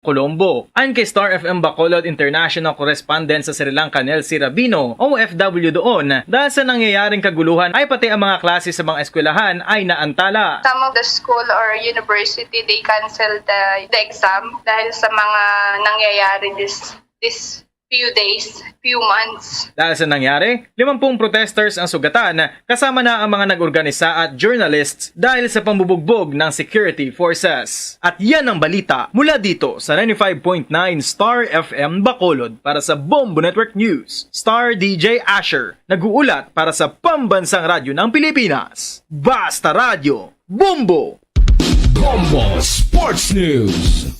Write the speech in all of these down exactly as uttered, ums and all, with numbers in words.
Colombo. Ayon kay Star F M Bacolod international correspondent sa Sri Lanka, Nelsie Rabino, O F W doon, dahil sa nangyayaring kaguluhan ay pati ang mga klase sa mga eskwelahan ay naantala. Some of the school or university, they cancel the, the exam dahil sa mga nangyayari this this few days, few months. Dahil sa nangyari, limampung protesters ang sugatan, kasama na ang mga nag-organisa at journalists dahil sa pambubugbog ng security forces. At yan ang balita mula dito sa ninety-five point nine Star F M Bacolod. Para sa Bombo Network News, Star D J Asher, nag-uulat para sa Pambansang Radyo ng Pilipinas, Basta Radyo, Bombo! Bombo Sports News.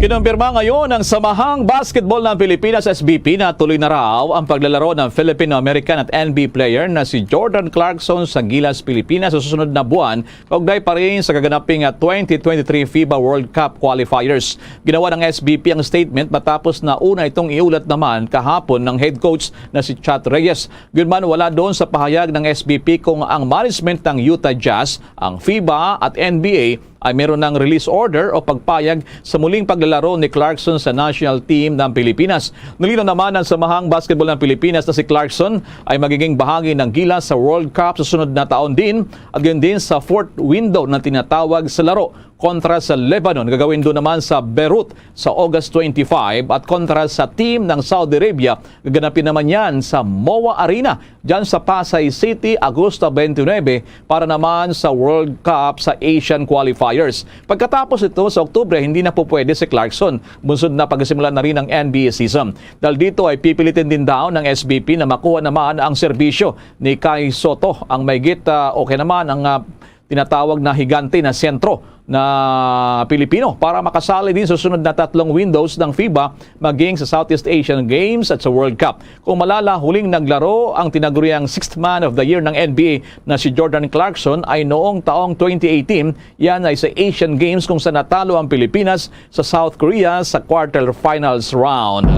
Kinumpirma ngayon ng Samahang Basketball ng Pilipinas, S B P, na tuloy na raw ang paglalaro ng Filipino-American at N B A player na si Jordan Clarkson sa Gilas, Pilipinas sa susunod na buwan, kaugnay pa rin sa gaganaping, ah, twenty twenty-three FIBA World Cup qualifiers. Ginawa ng S B P ang statement matapos na una itong iulat naman kahapon ng head coach na si Chat Reyes. Gayunman, wala doon sa pahayag ng S B P kung ang management ng Utah Jazz, ang FIBA at N B A ay meron ng release order o pagpayag sa muling paglalaro ni Clarkson sa national team ng Pilipinas. Nilinaw naman ng Samahang Basketball ng Pilipinas na si Clarkson ay magiging bahagi ng Gilas sa World Cup sa sunod na taon din, at gayon din sa fourth window na tinatawag sa laro kontra sa Lebanon. Gagawin doon naman sa Beirut sa August twenty-five, at kontra sa team ng Saudi Arabia, gaganapin naman yan sa MOA Arena dyan sa Pasay City, Agosto twenty-nine, para naman sa World Cup sa Asian qualifiers. Pagkatapos ito sa Oktubre, hindi na po pwede si Clarkson. Bunsod na pagsimula na rin ang N B A season. Dahil dito ay pipilitin din daw ng S B P na makuha naman ang serbisyo ni Kai Sotto, ang mahigit, ah, okay naman ang, ah, tinatawag na higante na sentro na Pilipino para makasali din sa sunod na tatlong windows ng FIBA, maging sa Southeast Asian Games at sa World Cup. Kung malala, huling naglaro ang tinaguriang Sixth Man of the Year ng N B A na si Jordan Clarkson ay noong taong twenty eighteen, yan ay sa Asian Games kung saan natalo ang Pilipinas sa South Korea sa quarterfinals round.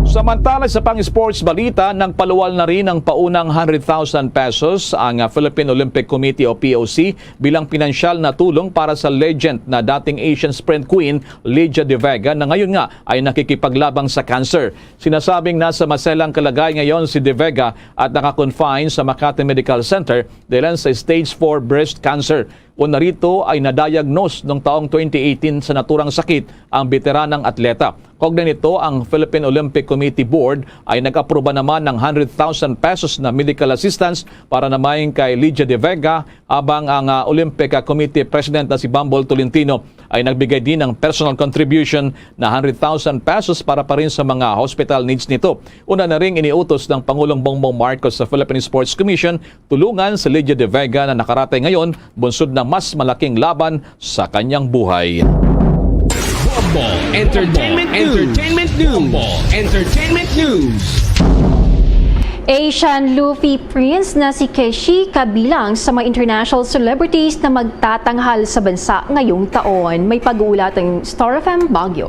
Samantala, sa pang-sports balita, nagpaluwal na rin ng paunang hundred thousand pesos ang, ah, Philippine Olympic Committee o P O C bilang pinansyal na tulong para sa legend na dating Asian Sprint Queen Lydia De Vega, na ngayon nga ay nakikipaglabang sa cancer. Sinasabing nasa maselang kalagayan ngayon si De Vega at naka-confine sa Makati Medical Center dahil sa stage four breast cancer. Una rito ay na-diagnose noong taong twenty eighteen sa naturang sakit ang beteranang atleta. Kaugnay nito, ang Philippine Olympic Committee Board ay nag-aproba naman ng hundred thousand pesos na medical assistance para naman kay Lydia De Vega, habang ang, ah, Olympic, ah, Committee President na si Bambol Tolentino ay nagbigay din ng personal contribution na hundred thousand pesos para pa rin sa mga hospital needs nito. Una na ring iniutos ng Pangulong Bongbong Marcos sa Philippine Sports Commission tulungan si Lydia De Vega na nakaratay ngayon bunsod na mas malaking laban sa kanyang buhay. Bombo Entertainment News. Entertainment News. Bombo Entertainment News. Asian Luffy Prince na si Keshi kabilang sa mga international celebrities na magtatanghal sa bansa ngayong taon. May pag-uulat ang Star F M Baguio.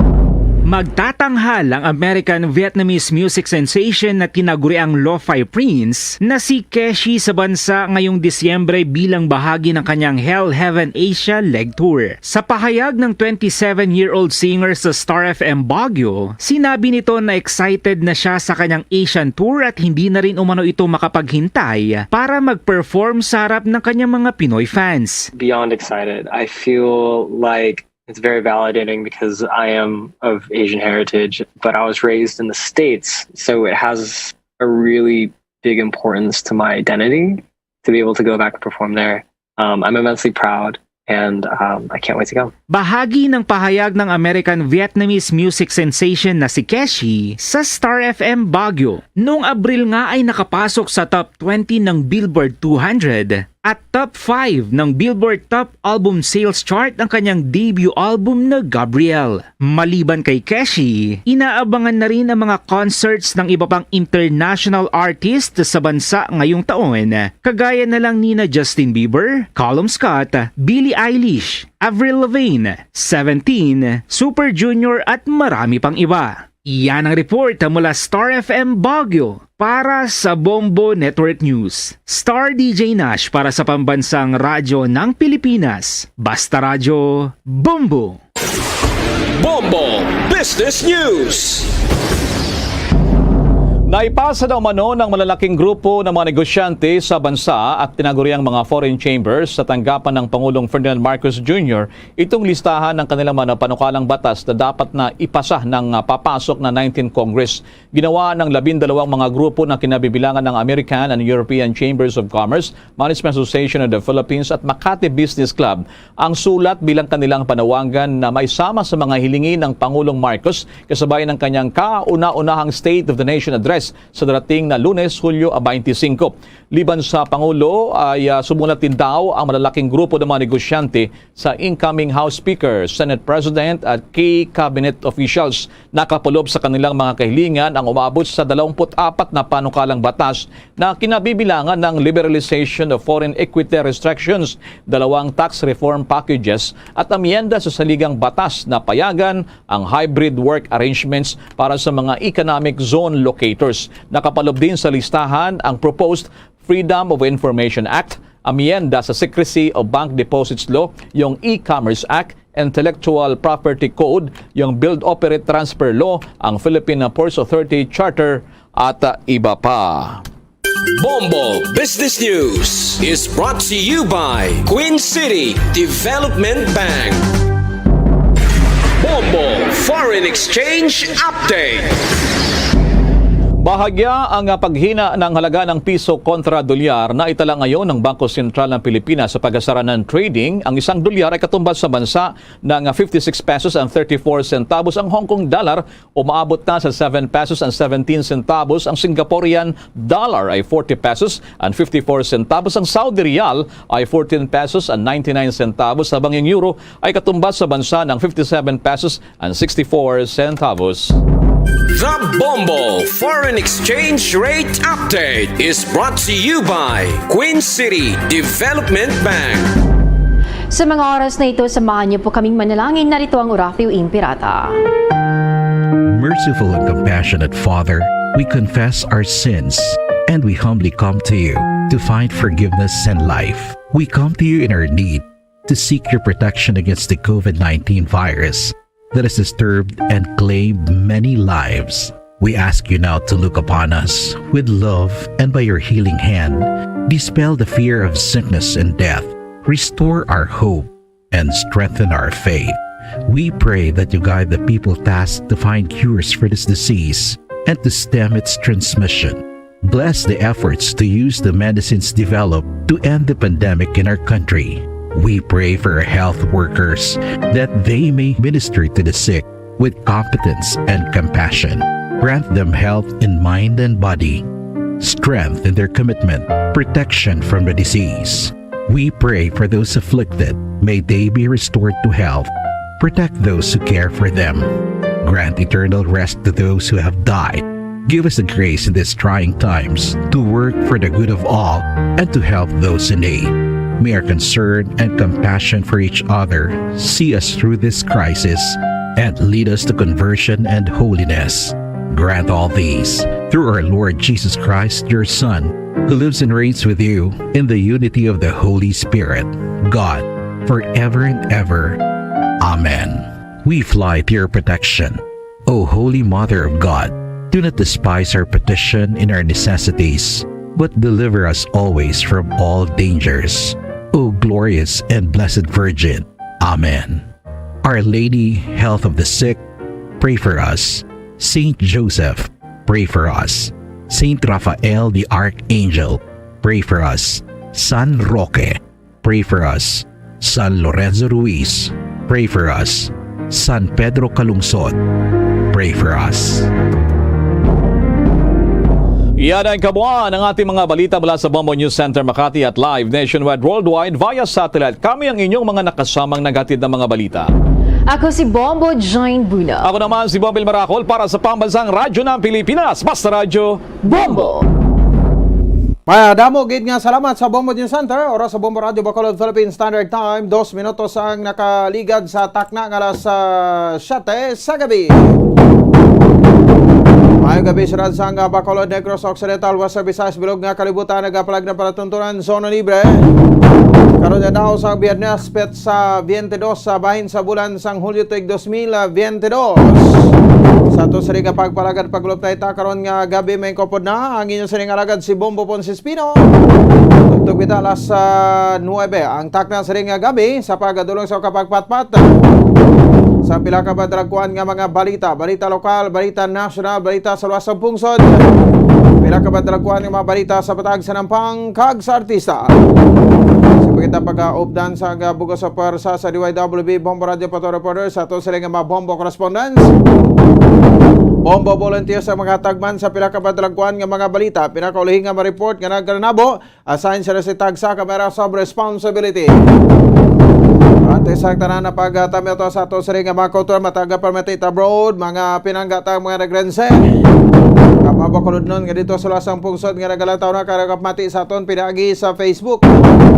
Magtatanghal ang American-Vietnamese music sensation na tinaguriang Lo-Fi Prince na si Keshi sa bansa ngayong Disyembre bilang bahagi ng kanyang Hell Heaven Asia Leg Tour. Sa pahayag ng twenty-seven-year-old singer sa Star F M Baguio, sinabi nito na excited na siya sa kanyang Asian tour at hindi na rin umano ito makapaghintay para mag-perform sa harap ng kanyang mga Pinoy fans. Beyond excited. I feel like it's very validating because I am of Asian heritage, but I was raised in the States, so it has a really big importance to my identity to be able to go back and perform there. Um, I'm immensely proud, and um, I can't wait to go. Bahagi ng pahayag ng American-Vietnamese music sensation na si Keshi sa Star F M Baguio. Noong Abril nga ay nakapasok sa top twenty ng Billboard two hundred at top five ng Billboard Top Album Sales Chart ang kanyang debut album na Gabriel. Maliban kay Keshi, inaabangan na rin ang mga concerts ng iba pang international artist sa bansa ngayong taon, kagaya na lang nina Justin Bieber, Calum Scott, Billie Eilish, Avril Lavigne, Seventeen, Super Junior at marami pang iba. Iyan ang report mula Star F M Baguio para sa Bombo Network News. Star D J Nash para sa Pambansang Radyo ng Pilipinas. Basta Radyo, Bombo! Bombo Business News. Naipasa daw mano ng malalaking grupo ng mga negosyante sa bansa at tinaguriang mga foreign chambers sa tanggapan ng Pangulong Ferdinand Marcos Junior itong listahan ng kanilang mga panukalang batas na dapat na ipasa ng, ah, papasok na nineteen Congress. Ginawa ng labindalawang mga grupo na kinabibilangan ng American and European Chambers of Commerce, Management Association of the Philippines at Makati Business Club ang sulat bilang kanilang panawagan na maisama sa mga hilingi ng Pangulong Marcos kasabay ng kanyang kauna-unahang State of the Nation Address sa darating na Lunes, Hulyo twenty-five. Liban sa Pangulo ay, ah, sumulat din daw ang malalaking grupo ng mga negosyante sa incoming House Speaker, Senate President at key cabinet officials. Nakapulob sa kanilang mga kahilingan ang umabot sa dalawampu't apat na panukalang batas na kinabibilangan ng liberalization of foreign equity restrictions, dalawang tax reform packages at amyenda sa saligang batas na payagan ang hybrid work arrangements para sa mga economic zone locators. Nakapulob din sa listahan ang proposed Freedom of Information Act, amyenda sa Secrecy of Bank Deposits Law, yung E-Commerce Act, Intellectual Property Code, yung Build, Operate, Transfer Law, ang Philippine Ports Authority Charter, at, uh, iba pa. Bombo Business News is brought to you by Queen City Development Bank. Bombo Foreign Exchange Update. Bahagya ang, ah, paghina ng halaga ng piso kontra dolyar na itala ngayon ng Bangko Sentral ng Pilipinas. Sa pagkasara ng trading, ang isang dolyar ay katumbas sa bansa ng, ah, fifty-six pesos and thirty-four centavos. Ang Hong Kong dollar umaabot na sa seven pesos and seventeen centavos. Ang Singaporean dollar ay forty pesos and fifty-four centavos. Ang Saudi riyal ay fourteen pesos and ninety-nine centavos, habang yung euro ay katumbas sa bansa ng fifty-seven pesos and sixty-four centavos. The Bombo Foreign Exchange Rate Update is brought to you by Queen City Development Bank. Sa mga oras na ito, samahan niyo po kaming manalangin. Narito ang Oratio Imperata. Merciful and compassionate Father, we confess our sins and we humbly come to you to find forgiveness and life. We come to you in our need to seek your protection against the COVID nineteen virus that has disturbed and claimed many lives. We ask you now to look upon us with love and by your healing hand, dispel the fear of sickness and death, restore our hope, and strengthen our faith. We pray that you guide the people tasked to find cures for this disease and to stem its transmission. Bless the efforts to use the medicines developed to end the pandemic in our country. We pray for our health workers that they may minister to the sick with competence and compassion. Grant them health in mind and body, strength in their commitment, protection from the disease. We pray for those afflicted. May they be restored to health. Protect those who care for them. Grant eternal rest to those who have died. Give us the grace in these trying times to work for the good of all and to help those in need. May our concern and compassion for each other see us through this crisis and lead us to conversion and holiness. Grant all these through our Lord Jesus Christ, your Son, who lives and reigns with you in the unity of the Holy Spirit, God, forever and ever. Amen. We fly to your protection, O Holy Mother of God. Do not despise our petition in our necessities, but deliver us always from all dangers, O glorious and blessed Virgin. Amen. Our Lady, Health of the Sick, pray for us. Saint Joseph, pray for us. Saint Raphael the Archangel, pray for us. San Roque, pray for us. San Lorenzo Ruiz, pray for us. San Pedro Calungsod, pray for us. Yan ang kabuuan ng ating mga balita mula sa Bombo News Center Makati at live nationwide, worldwide via satellite. Kami ang inyong mga nakasamang naghatid ng mga balita. Ako si Bombo Jane Buna. Ako naman si Bombil Maracol para sa Pambansang Radyo ng Pilipinas, Basta Radyo Bombo. Madamo gid nga salamat sa Bombo News Center, oras sa Bombo Radio Bacolod Philippine Standard Time. Dos minutos ang nakaligad sa takna nga alas, ah, siyete sa gabi. Maayong gabi, syudad sang, ah, Bacolod, Negros Occidental, Western Visayas, bilog nga kalibutan, nagapalag na palatuntunan, zona libre. Karon nga daw sa Biyernes, petsa twenty-two sa bahin sa bulan sang Hulyo tuig dos mil twenty-two. Sa ato sa ring pagpalagad, pagluptay ta karon nga gabi, may kopod na ang inyo sining alagad si Bombo Ponce Espino. Tugtog kita alas, ah, nuebe ang takna sa ring gabi sa pagdulong sa kapagpatpat sa pila ka madalagkuan nga mga balita, balita lokal, balita nasyonal, balita sa luwas sang pungsod, pila ka madalagkuan nga mga balita sa patag sa nampang kag sa artista. Sa pagkita pagkaupdan sa nga bugos sa pwersa sa D Y W B Bombo Radio Pato Reporter, sa ato sila nga mga Bombo correspondents, Bombo volunteer sa mga tagman sa pila ka madalagkuan nga mga balita, pinakaulahi nga ma-report nga nagkanabo, assign sila si tagsa ka may areas of responsibility. Antes sa tanan na pagtami ato sa ato sila nga mga kultura, matag permit abroad, mga pinangga ta, mga nagrense, kapabakuludnon nga dito sa lasang pungsod nga nagalantaw na karagap mati sa aton pinaagi sa Facebook,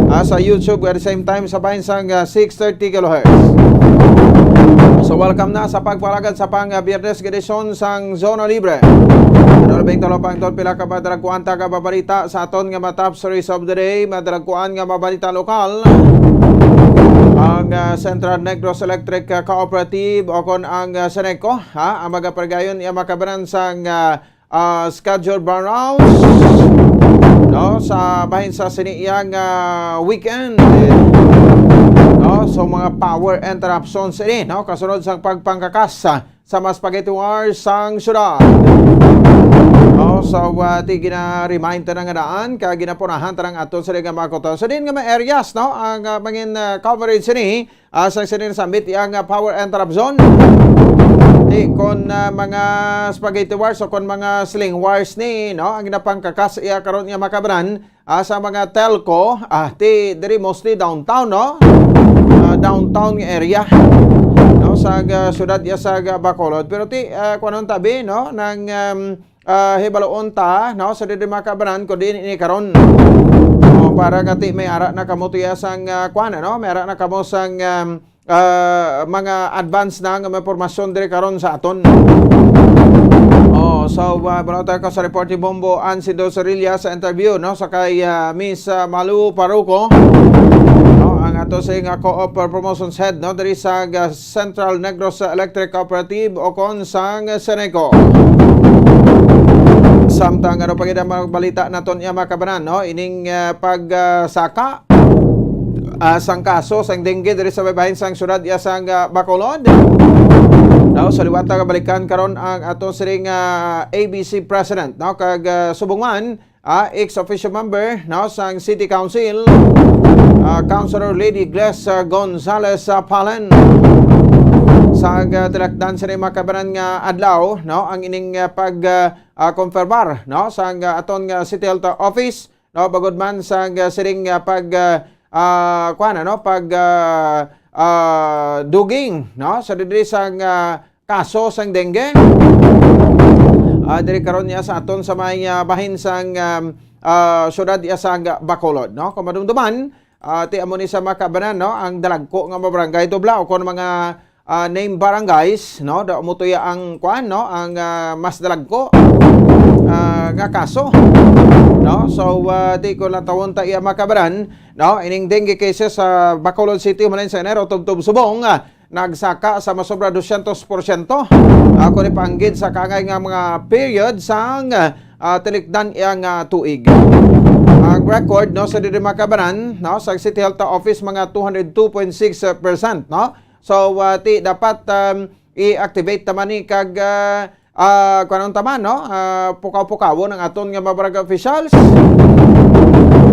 ah, sa YouTube, at the same time sa bahin sang, ah, six thirty kilohertz. So, welcome na sa pagpalagad sa pang, ah, Biyernes nga edisyon sang Zona Libre. Ano labing tulo pang ton pila ka madalagkuan taga babalita sa aton nga mga top stories of the day, madalagkuan nga mabalita lokal. Ang, ah, Central Negros Electric, ah, Cooperative o kon ang, ah, Seneco, ha, ang magapargayon iya makabanan sang, ah, ah, scheduled brownouts, no, sa bahin sa sini iyang, ah, weekend, no, so mga power interruptions ini, no, kasunod sang pagpangkakas, ah, sa mga spaghetti wars sang syudad. No, so, ah, ti gina-remind ta na nga daan, kag ginapunahan ta nga aton sa mga kuta. So, din nga may areas, no, ang, ah, mangin, ah, coverage ini, ah, sang sini nasambit iya nga power interruption. Ti kon, ah, mga spaghetti wars o kon mga sling wars ni, no, ang ginapangkakas iya karon nga makabanan, ah, sa mga telco, ah, ti diri mostly downtown, no? Ah, downtown nga area, no, sa ga-, syudad iya sa ga-, Bacolod. Pero ti, ah, kuanon tabi, no, nang, um, ah, hibaloon ta, no, sa diri makabanan ko din ini karon. O, para nga ti may ara na kamo tuya sang, ah, kuan, ano, may ara na kamo sang, um, ah, mga advance na nga mga impormasyon diri karon sa aton. Oh, so, ah, balaw tayo ka sa report ni Bombo Ansido Sorilla sa interview, no, sa kay, ah, Miss, ah, Malu Paruco, no, ang ato sa nga co-op, ah, promotions head, no, diri sa, ah, Central Negros Electric Cooperative o kon sang Seneco. Samtang ano pa gid ang mga balita naton iya makabanan, no, ining, ah, pag, ah, saka, ah, sang kaso sang dengue diri sa baybayin sang syudad iya sang, ah, Bacolod. Now, sa liwat nga balikan karon ang ato siring, ah, A B C President, no, kag, ah, subong man, ah, ex officio member, no, sang City Council, ah, Councilor Lady Gles, ah, Gonzales, ah, Palen. Sa, ah, tinakdan sa makabanan nga adlaw, no, ang ining, ah, pag, ah, ah, konfirmar, no, sang, ah, aton nga City Health Office, no, bagod man sang, ah, siring, ah, pag, ah, ah, kuwan, ano, pag, ah, ah, duging, no, sa diri sang, ah, kaso sang dengue. Ah, diri karon niya sa aton sa may, ah, bahin sang, um, ah, syudad iya sang Bacolod, no? Kung madumduman, ah, ti amo ni sa makabanan, no, ang dalagko nga mga barangay, dubla o kon mga, ah, name barangays, no, da mo tuya ang kuan, no, ang, ah, mas dalagko, ah, nga kaso, no? So, ah, ti ko lang tawon ta iya makabanan, no, ining dengue cases sa Bacolod City, humalin sa Enero tubtob subong, ah, nagsaka sa masobra dosyentos porsyento. Ako ni panggid sa kangay nga mga period sang, ah, tilikdan iya nga tuig. Ang record, no, sa diri makabanan, no, sa City Health Office, mga two hundred two point six percent, no? So, ah, ti dapat, um, i-activate naman ni kag, ah, ah, kuwan ang taman, no? Ah, pukaw-pukawon ang aton nga mga barangay officials,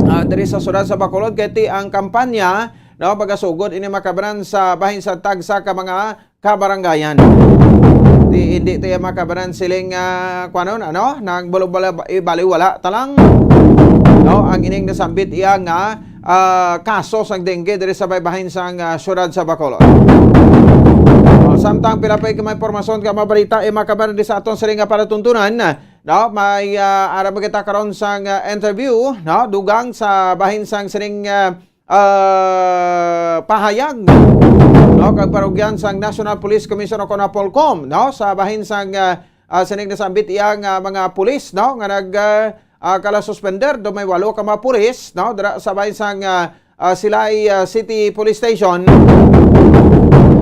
ah, diri sa syudad sa Bacolod, kay ti ang kampanya, no, magasugod ini makabanan sa bahin sa tagsa ka mga kabarangayan. Ti hindi tayo makabanan siling, ah, kuwanon, ano, nang balo-, bala-, ibaliwala ta lang, no, ang ining nasambit iya nga, ah, kaso sang dengue diri sa baybahin sang, ah, syudad sa Bacolod. Oh, samtang pila pa yung mga impormasyon ka mabalita, eh, makabanan di sa aton siling nga palatuntunan, no, may, ah, ara mo kita karon sang, ah, interview, no, dugang sa bahin sang siling, ah, ah, pahayag, no, kag parugyan sang National Police Commission o kon Napolcom, no, sa bahin sang, ah, ah, sining nasambit iya nga mga pulis, no, nga nag, ah, ah, kala suspender do may walo ka mga pulis, no, dira sa bahin sang, ah, ah, Silay, ah, City Police Station,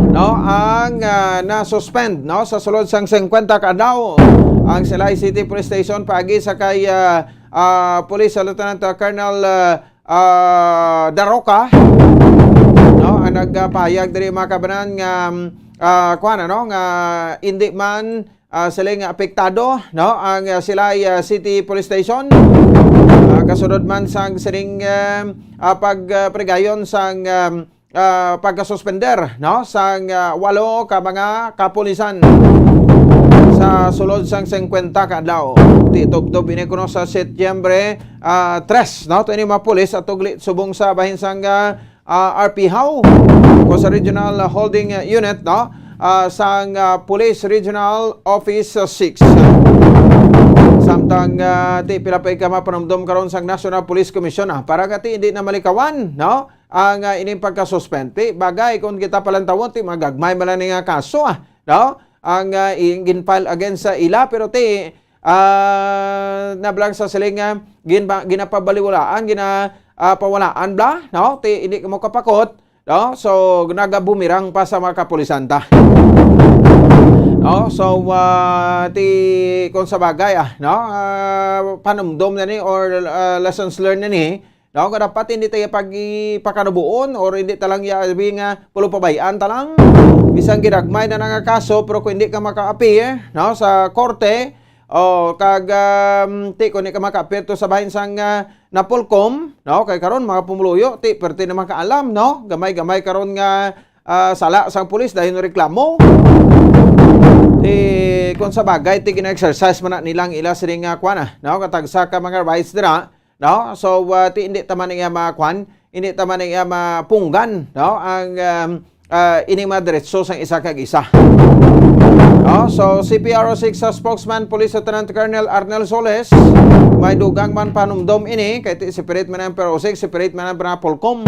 no, ang, ah, na-suspend, no, sa sulod sang singkwenta ka adlaw ang Silay City Police Station paagi sa kay, ah, ah, Police Lieutenant, ah, Colonel, ah, ah, Daroca, no, ang nagpahayag diri, mga kabanan, nga, um, ah, kuwan, ano, nga hindi man, ah, sila nga apektado, no, ang, ah, Silay, ah, City Police Station. Ah, kasunod man sang sining, um, ah, pag, ah, prigayon sang, um, ah, pagkasuspender, no, sang, ah, walo ka mga kapulisan sa sulod sang singkwenta ka adlaw. Ti tubtob ini kuno sa Setyembre, ah, tres, no, to ini mga pulis atugli subong sa bahin sang, ah, ah, R P Hao, o sa Regional Holding Unit, no, ah, sang, ah, Police Regional Office six. Samtang, ah, ti pila pa ka mapanumdom karon sang National Police Commission, ah, para nga ti hindi na malikawan, no, ang, ah, ining pagkasuspend. Ti bagay, kung kita palantawon, ti magagmay man lang ni nga kaso, ah, no, ang, ah, i-, gin-file against sa ila, pero ti, ah, na bala sa siling, ah, gin-, ginapabaliwalaan, gina-, ah, pawalaan bala, no? Ti hindi ka mo kapakot, no? So, nagabumirang pa sa mga kapulisan ta. No? So, ah, ti, kung sa bagay, ah, no? Ah, panumdom na ni or, ah, lessons learned na ni, no? Nga dapat hindi tayo pag-ipakanubuon or hindi talang yabi nga pulupabayan talang. Bisan ginagmay na nga kaso, pero kung hindi ka maka-appear, no, sa korte, o kag, um, ti, kung hindi ka maka-appear to sa bahin sang, ah, Napolcom, no, kay karon mga pumuluyo, ti, perti na makaalam, no, gamay-gamay karon nga, ah, sala sang pulis dahil reklamo. Ti, kung sa bagay, ti, gina-exercise man na nilang ila sining, ah, kuwan, ah, no, katagsa ka mga rights dira, no? So, uh, ti, hindi ta man iya ma-, kwan, hindi ta man iya mapunggan, no? Ang, um, uh, ining mga diretso sang isa kag isa. No? So, C P R O six sa spokesman, Police Lieutenant Colonel Arnel Soles, may dugang man panumdom ini, kay ti separate man ang P R O six, separate man ang Napolcom.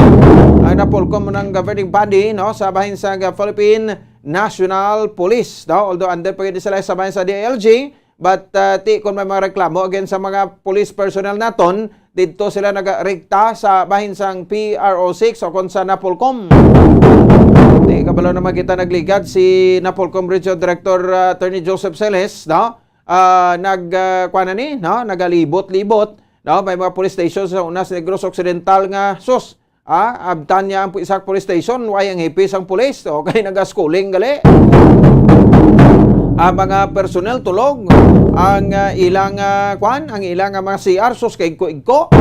Ang Napolcom man ang governing body, no, sa bahin sa Philippine National Police, no? Although under pa gid sila sa bahin sa D I L G, but, uh, ti, kung may mga reklamo against sa mga police personnel naton, didto sila nagarekta sa bahin sang P R O six o kon sa Napolcom. Ti, kabalo naman kita nagligad si Napolcom Regional Director, uh, Attorney Joseph Celes, no? Ah, nag, uh, kuwan na ni, no? Nagalibot-libot, no? May mga police station sa una sa Negros Occidental nga, sus, ah, abtan niya ang isa ka police station, way ang hipis ang pulis, o kay nagaschooling gali. Ang mga personnel tulog, ang, ah, ilang, ah, kwan, ang ilang, ah, mga C R, sus, kay igko-igko.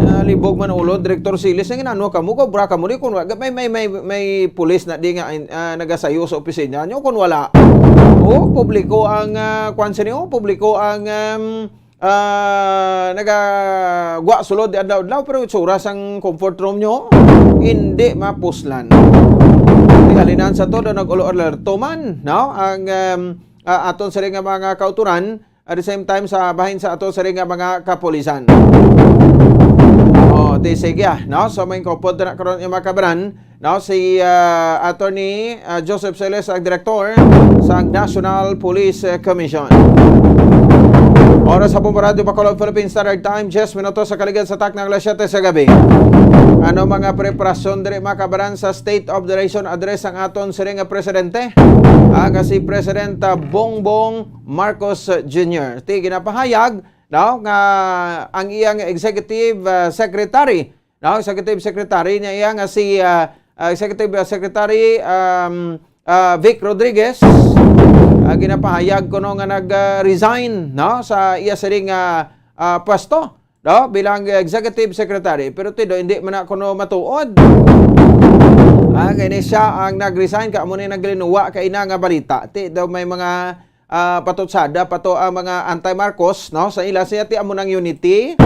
Ah, libog man ulo, Director Siles, ang inano kamo, kobra kamo, di kun wa-, may, may, may, may pulis na di nga, ah, nagasayo sa opisina nyo, kun wala. O, publiko ang, ah, kwan sa niyo, publiko ang, um, ah, nagagwa sulod di adlaw-adlaw, pero itsura sang comfort room nyo, hindi mapuslan. Tingalinan sa to, daw nag-ulo-alerto man, no? Ang, um, ah, aton sila nga mga kauturan, at the same time, sa bahin sa ato sila nga mga kapulisan. Oh, ti sige, ah, no? So, may kopod na karon yung mga kabaran. Now, si, ah, Attorney, ah, Joseph Celes, ang direktor sa National Police, eh, Commission. Oras sa Radyo Bacolod, Philippine Standard Time, diyes minutos sa kaligad sa takna alas siyete sa gabi. Ano mga preparasyon diri, mga kabaran, sa State of the Nation Address ang aton siring nga presidente? Ang si President, ah, Bongbong Marcos Junior. Ti ginapahayag, no, nga ang iyang executive, ah, secretary, no, executive secretary niya iya nga si, ah, ah, Executive Secretary, um, ah, Vic Rodriguez, ah, ginapahayag kuno nga nag, ah, resign, no, sa iya siring nga, ah, pwesto, no, bilang executive secretary. Pero ti daw, hindi man na kuno matuod. Ah, kay ni siya ang nag-resign, kay amo ni naglinuwa kay ina nga balita. Ti daw may mga ah, patutsada pa to ang mga anti-Marcos, no? Sa ila siya ti amo nang unity.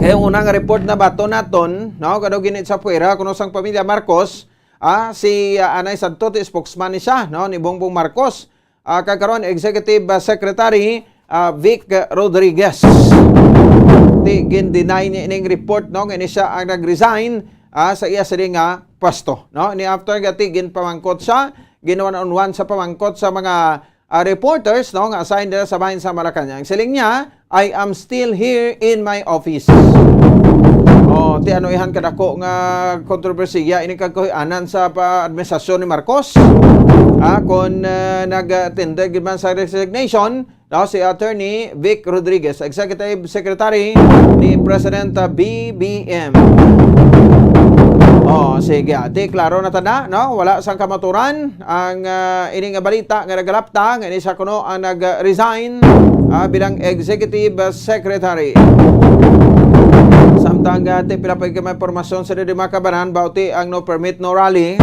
Kay ang unang report na bato naton, no? Kado gini sa puwera, kuno sang pamilya Marcos, ah, si, ah, Anay Santo, ti spokesman ni siya, no? Ni Bongbong Marcos. Ah, kag karon, Executive, ah, Secretary, ah, Vic Rodriguez. Ti gin-deny ni ining report, no? Nga ini siya ang nag-resign, ah, sa iya sini nga pwesto, no? Ni after gati, ginpamangkot siya, gin-one-on-one sa pamangkot sa mga, ah, reporters, no, nga assigned dira sa bahin sa Malacañang. Siling niya, "I am still here in my office." Oh, Ti ano ihan kadako nga kontrobersiya ini kag kahuy-anan sa pa-, administrasyon ni Marcos? Ah, kon, ah, nag-tender gid man sa resignation, no, si Attorney Vic Rodriguez, Executive Secretary ni President, ah, B B M. Oh, sige, ati klaro na tana, no? Wala sang kamaturan ang, ah, ini nga balita nga nagalapta nga ini sa kuno ang nag-resign, ah, bilang Executive Secretary. Samtang, ah, ti pila pa gid may impormasyon sa diri, mga kabanan, bauti ang no permit, no rally.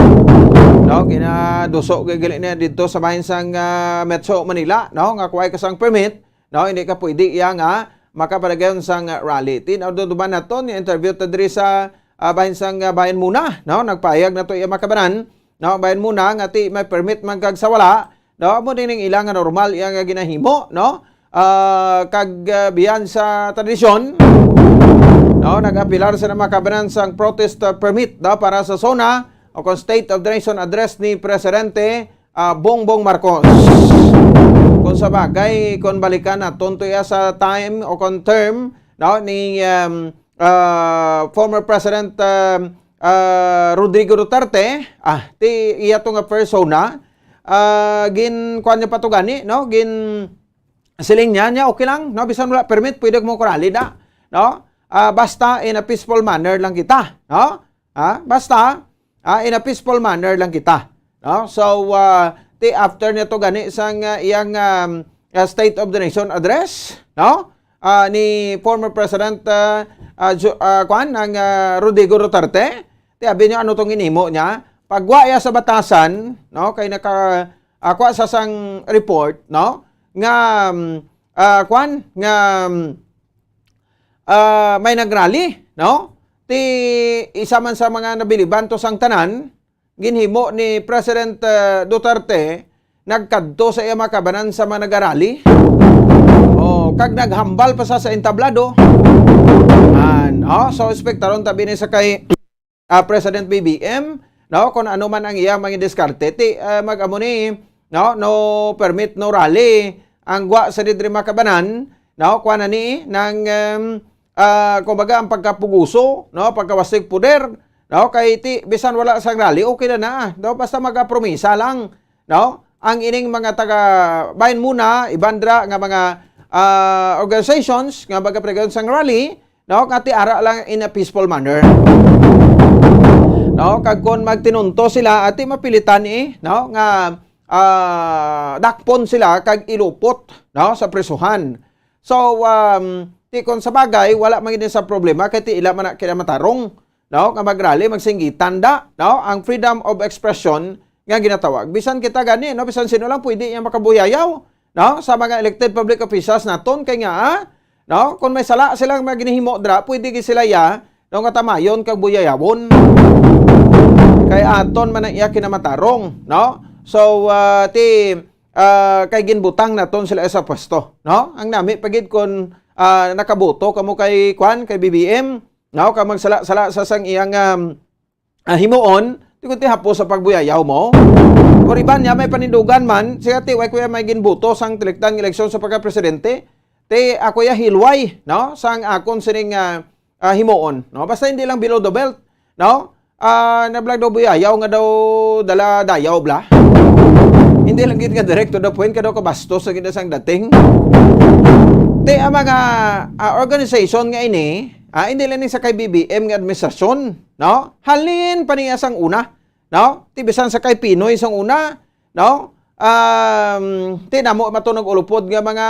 No, ginaduso gid gali niya dito sa bahin sang, ah, Metro Manila, no, nga kuway ka sang permit, no, hindi ka pwede iya nga makapadayon sang, ah, rally. Tinaw duduman naton yung interview ta diri sa, ah, bahin sang, ah, Bayan Muna, no, nagpahayag na to iya, mga kabanan, no, Bayan Muna nga ti may permit man kag sa wala, no, amo din ang ila nga normal iya nga ginahimo, no? Ah, kag, ah, biyan sa tradisyon, no, nag-apilar sa mga kabanan sang protest, ah, permit, no, para sa SONA o kon State of the Nation Address ni Presidente, ah, Bongbong Marcos. Kung sa bagay, kung balikan naton to iya sa time o kon term, no, ni, um, ah, former President, um, ah, Rodrigo Duterte, ah, ti iya to nga persona, ah, gin-, kuwan niya pa to gani, no? Gin-, siling niya, niya, "Okay lang, no? Bisan wala permit, pwede mo kurali na, no? Ah, basta in a peaceful manner lang kita, no? Ah, basta, ah, in a peaceful manner lang kita," no? So, ah, ti after nito gani sang, ah, iyang, um, ah, State of the Nation Address, no? Ah, ni former President, ah, ah, Jo-, ah, kuwan, ang, ah, Rodrigo Duterte, ti abi niyo ano tong inimo niya? Pagwa iya sa batasan, no? Kay naka, ah, kuha sa sang report, no? Nga, um, ah, kuwan, nga, um, ah, may nagrally, no? Ti isa man sa mga nabiliban to sang tanan, ginhimo ni President, ah, Duterte, nagkadto sa iya mga kabanan sa mga nagarally. Oh, kag naghambal pa sa, sa entablado. An, oh, so, espektaron tabi ni sa kay, ah, President B B M, no, kung ano man ang iya mga diskarte, ti, ah, mag-amo ni, no, no permit, no rally, ang gwa sa didri mga kabanan, no, kuha na ni, nang, em, ah, kumbaga, ang pagkapuguso, no, pagkawasig poder, no, kay ti, bisan wala sang rally, okay na na, no, basta magapromisa lang, no, ang ining mga taga Bayan Muna, iban dira nga mga, ah, organizations nga magapregon sang rally, no, nga ti ara lang in a peaceful manner. No, kag kon magtinunto sila, ati mapilitan ni, no, nga, ah, dakpon sila kag ilupot, no, sa prisuhan. So, um, ti kon sa bagay, wala man gid sa problema kay ti ila man na kinamatarong, no, nga magrally, magsinggitan da, no, ang freedom of expression nga ginatawag. Bisan kita gani, no, bisan sino lang pwede iya makabuyayaw, no, sa mga elected public officials naton kay nga, ah, no, kung may sala silang mga ginahimo dira, pwede gid sila iya, no, nga tamayon kag buyayawon. Kay aton man ang iya kinamatarong, no? So, ah, ti, ah, kay ginbutang naton sila sa pwesto, no? Ang nami pa gid kun, ah, nakaboto kamo kay kwan, kay B B M, no? Kag magsala-sala sa sang iyang, um, ah, himuon, ti kun ti hapos sa pagbuyayaw mo. Or iban niya may panindugan man, siya ti, "Way kuya may ginboto sang tilikdan nga eleksyon sa pagka-presidente." Ti ako ya hilway, no? Sang akon sining, ah, ah, himuon, no? Basta hindi lang below the belt, no? Ah, nablag daw buyayaw nga daw dala dayaw bla. Hindi lang gid nga direct to the point ka daw kabastos sa gid sang dating. Ti ang mga, ah, organization nga ini, ah, hindi lang ni sa kay B B M nga administrasyon, no? Halin pa niya sang una, no? Ti bisan sa kay Pinoy sang una, no? Um, ti namo mato nag-ulupod nga mga,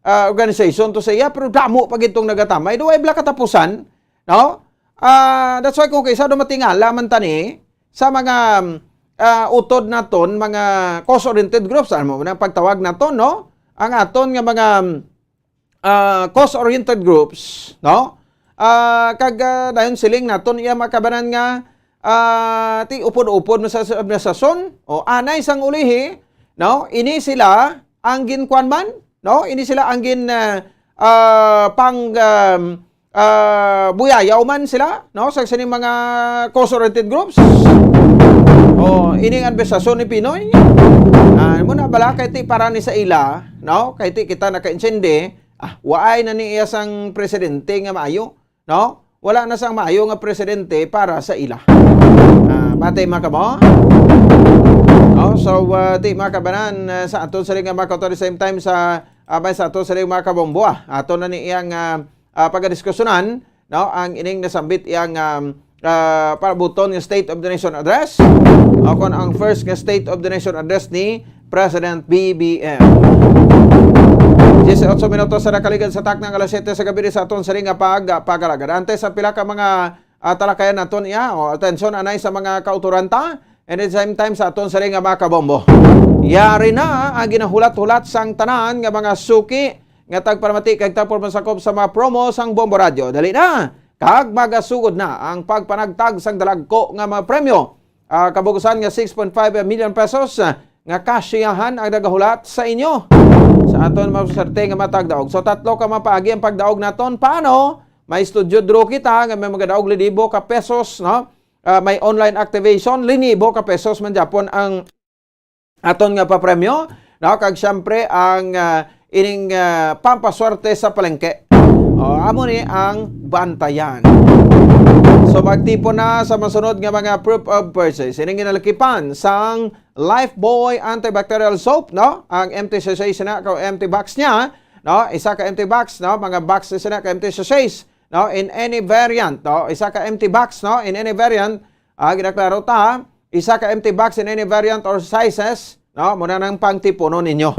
ah, organization to sa iya, pero damo pa gid tong nagatamay. Duway bla katapusan, no? Ah, that's why kung kaysa do matingala man tani sa mga, ah, utod naton, mga cause-oriented groups, ano mo nang pagtawag naton, no? Ang aton nga mga, ah, cause-oriented groups, no? Ah, kag, ah, dayon siling naton iya mga kabanan nga, ah, ti upod-upod man sa, sa administrasyon, o anay sang ulihi, no? Ini sila ang ginkuan man, no? Ini sila ang gin, ah, ah, pang, um, ah, buyayaw man sila, no? Sa sining mga cause-oriented groups. O, ini ang administrasyon ni Pinoy. Ah, mo na bala kay ti para ni sa ila, no? Kay ti kita nakaintindi, ah, waay na ni iya sang presidente nga maayo, no? wala na sang maayo nga presidente para sa ila. Ah, bati, mga kamo? No? So, ah, ti, mga kabanan, ah, sa aton sini nga mga kautoran, the same time sa, ah, may sa aton sini mga kabombo, ah, ato na ni iyang, ah, ah, pagadiskusyonan, no, ang ining nasambit iyang, um, ah, paabuton nga State of the Nation Address, o kon ang first nga State of the Nation Address ni President B B M. Dieciocho minutos sa nakaligad sa takna nga alas siyete sa gabi sa aton sini nga pag-, pag-alagad. Antes sa pila ka mga, ah, talakayan naton iya, o atensyon anay sa mga kautoranta, and at the same time sa aton sini nga mga kabombo. Yari na ang ginahulat-hulat sang tanan nga mga suki nga tagpalamati kag tagpamansakop sa mga promo sang Bombo Radyo. Dali na, kag magasugod na ang pagpanagtag sang dalagko nga mga premyo. Ah, kabugusan nga six point five million pesos, ah, nga kasyahan ang nagahulat sa inyo. Sa aton mga swerte nga matagdaog. So, tatlo ka mapaagi ang pagdaog naton. Paano? May studio draw kita nga may magadaog linibo ka pesos, no? Ah, may online activation, linibo ka pesos man gyapon ang aton nga papremyo, no? Kag siyempre ang, ah, ining, ah, pampaswerte sa palengke. O, amo ni ang bantayan. So, magtipon na sa masunod nga mga proof of purchase. Ining ginalakipan sang Lifebuoy antibacterial soap, no? Ang empty sachet na ka empty box niya, no? Isa ka empty box, no? Mga box na sina ka empty sachets, no? In any variant, no? Isa ka empty box, no? In any variant, ah, ginaklaro ta, ha? Isa ka empty box in any variant or sizes, no? Muna nang pangtipunon ninyo.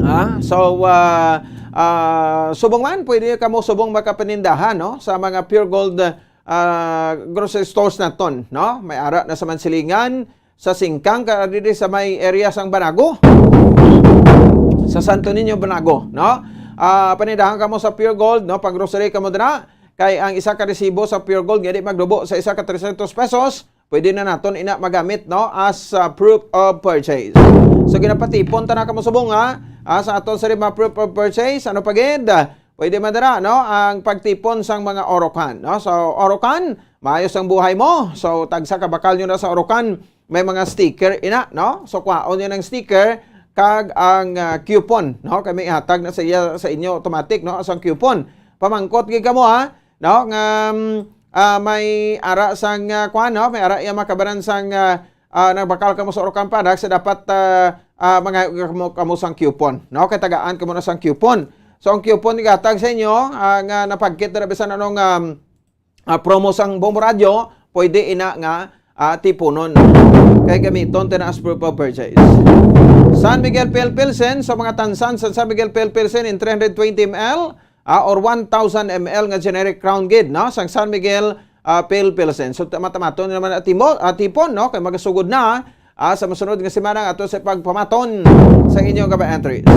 Ha? So, ah, ah, subong man, pwede kamo subong makapanindahan, no? Sa mga Pure Gold, ah, grocery stores naton, no? May ara na sa Mansilingan, sa Singkang, ka diri sa may area sang Banago. Sa Santo Niño, Banago, no? Ah, panindahan kamo sa Pure Gold, no? Pag-grocery kamo dira, kay ang isa ka resibo sa Pure Gold nga di magdubo sa isa ka trescientos pesos, pwede na naton ina magamit, no, as, ah, proof of purchase. So, ginapatipon ta na kamo subong, ha, ah, sa aton sa mga proof of purchase. Ano pa gid? Pwede man dira, no, ang pagtipon sang mga Orocan, no? So, Orocan, maayos ang buhay mo. So, tagsa ka bakal nyo na sa Orocan, may mga sticker ina, no? So, kwaon nyo ang sticker kag ang, ah, coupon, no? Kay may ihatag na sa iya, sa inyo automatic, no? As ang coupon. Pamangkot gid kamo, ha? No? Nga, mm, ah, may ara sang, ah, kwan, no? May ara iya makabaran sang, ah, ah, nagbakal kamo sa Orocan Products, dapat, ah, ah, mga kamo, kamo sang coupon, no? Kay tagaan kamo na sang coupon. So, ang coupon igatag sa inyo, ah, nga napagkit na bisan anong, um, ah, promo sang Bombo Radyo, pwede ina nga, ah, tipunon. Kay gamiton ta na as proof of purchase. San Miguel Pale Pilsen, sa mga tansan sa San Miguel Pale Pilsen in three hundred twenty M L, ah, or one thousand M L nga generic Crown gid, no? Sang San Miguel, ah, Pale Pilsen. So, tama-tamaton naman at timo-, ah, tipon, no? Kay magasugod na, ah, sa masunod nga semana ato sa pagpamaton sa inyo nga mga entries.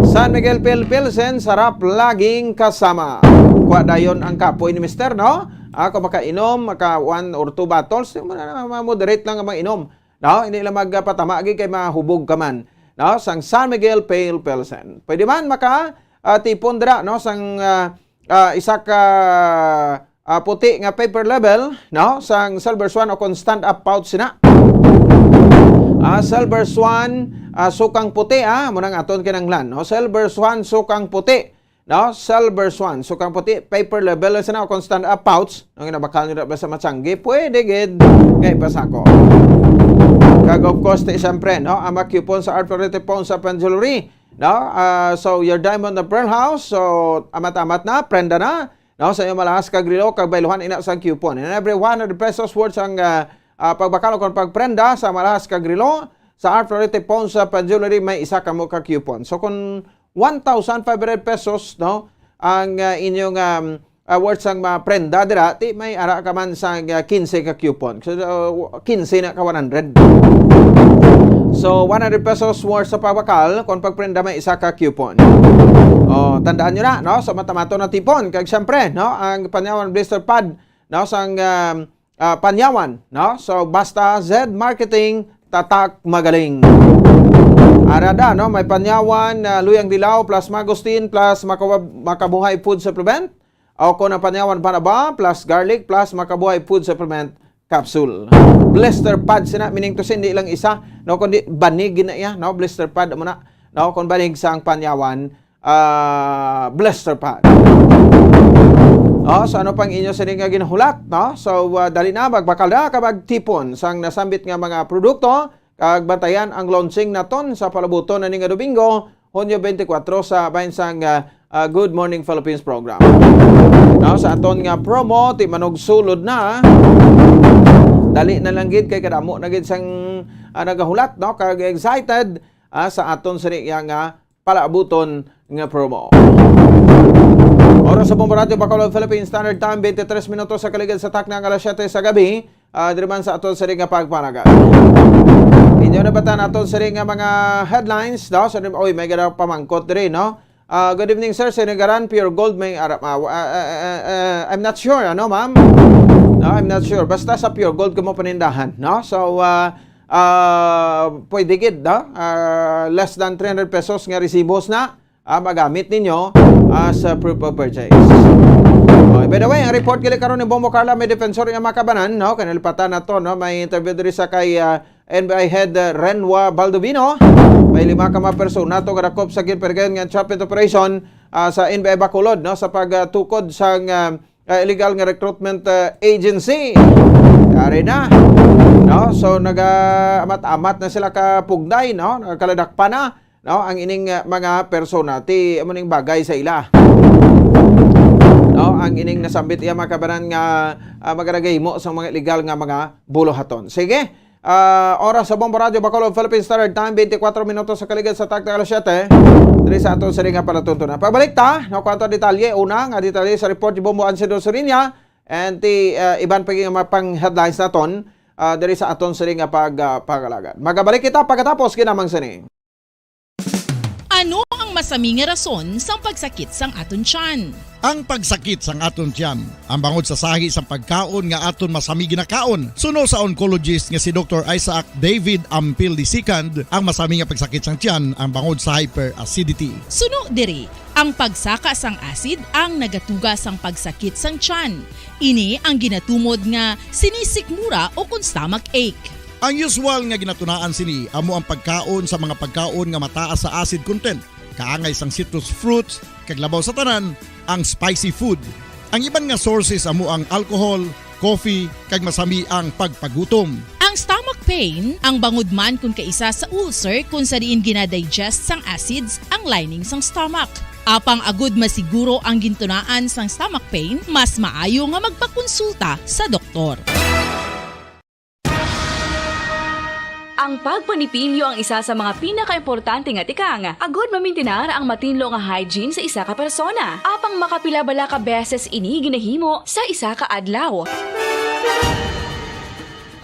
San Miguel Pale Pilsen, sarap laging kasama. Kuha dayon ang kapoy ni Mister, no? Ah, kung makainom, maka one or two bottles, mo na, ma-moderate lang ang mga inom. No? Hindi lang magpatama, agi kay mahubog ka man. No? Sang San Miguel Pale Pilsen. Pwede man maka, ah, tipon dira, no? Sang, ah, ah, isa ka, ah, puti nga paper label, no? Sang Silver Swan o kon stand-up pouch na. Ah, Silver Swan, ah, sukang puti, ah, muna nga aton kinanglan, no? Silver Swan, sukang puti, no? Silver Swan, sukang puti, paper label, sa na, o kon stand-up pouch, ang ginabakal nyo na ba sa matsanggi, pwede gid nga ipasako. Kag of course, ti, siyempre, no? Ang mga coupon sa Art Florete Pawn sa Pan Jewelry, no? Ah, so, your diamond na pearl house, so, amat-amat na, prenda na, no? Sa iyong malahas kag relo, kag bayluhan ina sang coupon. And every one hundred pesos worth ang, ah, ah, pagbakal o kon pagprenda sa malahas kag relo, sa Art Florete Pawn sa Pan Jewelry, may isa kamo ka coupon. So, kung one thousand five hundred pesos, no, ang, ah, inyong, um, ah, worth sang mga prenda dira, ti may ara ka man sa, ah, quince ka coupon. So, uh, quince na ka one hundred. So, one hundred pesos worth sa pagbakal, kung pagprenda may isa ka coupon. Oh, tandaan nyo na, no? So, matamato na tipon. Kag siyempre, no, ang Panyawan Blister Pad, no, sang, um, ah, Panyawan, no? So, basta Zed Marketing, tatak magaling. Arada, no? May Panyawan, ah, Luyang Dilaw, plus Mangosteen, plus Makawa-, Makabuhay Food Supplement. O kung ang Panyawan Panaba, plus Garlic, plus Makabuhay Food Supplement Capsule. Blister pad sina, meaning to say, hindi lang isa, no? Kundi banig na iya, no? Blister pad mo na, no? Kung banig sang Panyawan, ah, blister pad. Oh, so ano pang inyo sini nga ginahulat, no? So, ah, dali na, magbakal na ka magtipon sang nasambit nga mga produkto, kag bantayan ang launching naton sa palabuton na ni nga Domingo, Hunyo twenty-four, sa bahin sang, ah, ah, Good Morning Philippines program. No, sa aton nga promo, ti manugsulod na. Dali na lang gid kay kadamo na gid sang, ah, nagahulat, no? Kag excited, ah, sa aton sini nga palabuton nga promo. Oras sa Bombo Radyo Bacolod, Philippine Standard Time, twenty-three minutos sa kaligid sa takna nga alas siyete sa gabi. Ah, diri man sa aton sini nga pagpanagan. Inyo nabatan aton sini nga mga headlines, no? So, oy, may gana pamangkot diri, no? Ah, good evening, sir. Sinigaran, Pure Gold, may ara-, ah, ah, ah, ah, ah, I'm not sure, ano, ma'am? No, I'm not sure. Basta sa Pure Gold kamo panindahan, no? So, ah, ah, pwede gid, no? Ah, less than three hundred pesos nga resibos na, ah, magamit ninyo as a proof of purchase. Oh, by the way, ang report gali karon ni Bombo Carla, may defensor nga makabanan, no? Kanilpatan nato, no? May interview diri sa kay, ah, N B I Head, ah, Renwa Baldovino. May lima ka mga persona to nga dakop sa ginparigayon nga entrapment operation, ah, sa N B I Bacolod, no? Sa pagtukod sa, ah, ah, illegal nga recruitment, ah, agency. Yari na. No? So, naga-amat-amat na sila ka pugday, no? Nagakaladakpan na, no? Ang ining, ah, mga persona, ti amo ning bagay sa ila. No? Ang ining nasambit iya, mga kabanan, nga, ah, magaragahimo sa mga illegal nga mga buluhaton. Sige. Ah, oras sa Bombo Radyo Bacolod, Philippine Standard Time, twenty-four minutos sa kaligid sa takna alas siyete. Diri sa aton sini nga palatuntunan. Pabalik ta, no, kwanto detalye. Una nga detalye sa report ni Bombo Ansido Surinia, and ti, ah, iban pa nga mga pang headlines naton, ah, diri sa aton sini nga pag, ah, pag-alagad. Magabalik kita pagkatapos ginamang sini. Ano ang masami nga rason sang pagsakit sang aton tiyan? Ang pagsakit sang aton tiyan ang bangod sa sahi sang pagkaon nga aton masami ginakaon. Suno sa oncologist nga si Doktor Isaac David Ampil the second, ang masami nga pagsakit sang tiyan ang bangod sa hyperacidity. Suno diri, ang pagsaka sang acid ang nagatuga sang pagsakit sang tiyan. Ini ang ginatumod nga sinisikmura o kon stomach ache. Ang usual nga ginatunaan sini amo ang pagkaon sa mga pagkaon nga mataas sa acid content, kaangay sang citrus fruits, kag labaw sa tanan, ang spicy food. Ang iban nga sources amo ang alcohol, coffee, kag masami ang pagpagutom. Ang stomach pain, ang bangod man kon kaisa sa ulcer kon sa diin ginadigest sang acids ang lining sang stomach. Apang agud masiguro ang gintunaan sang stomach pain, mas maayo nga magpakonsulta sa doktor. Ang pagpanipilyo ang isa sa mga pinakaimportante nga tikang agud mamintinar ang matinlo nga hygiene sa isa ka persona. Apang makapila bala ka beses ini ginahimo sa isa ka adlaw?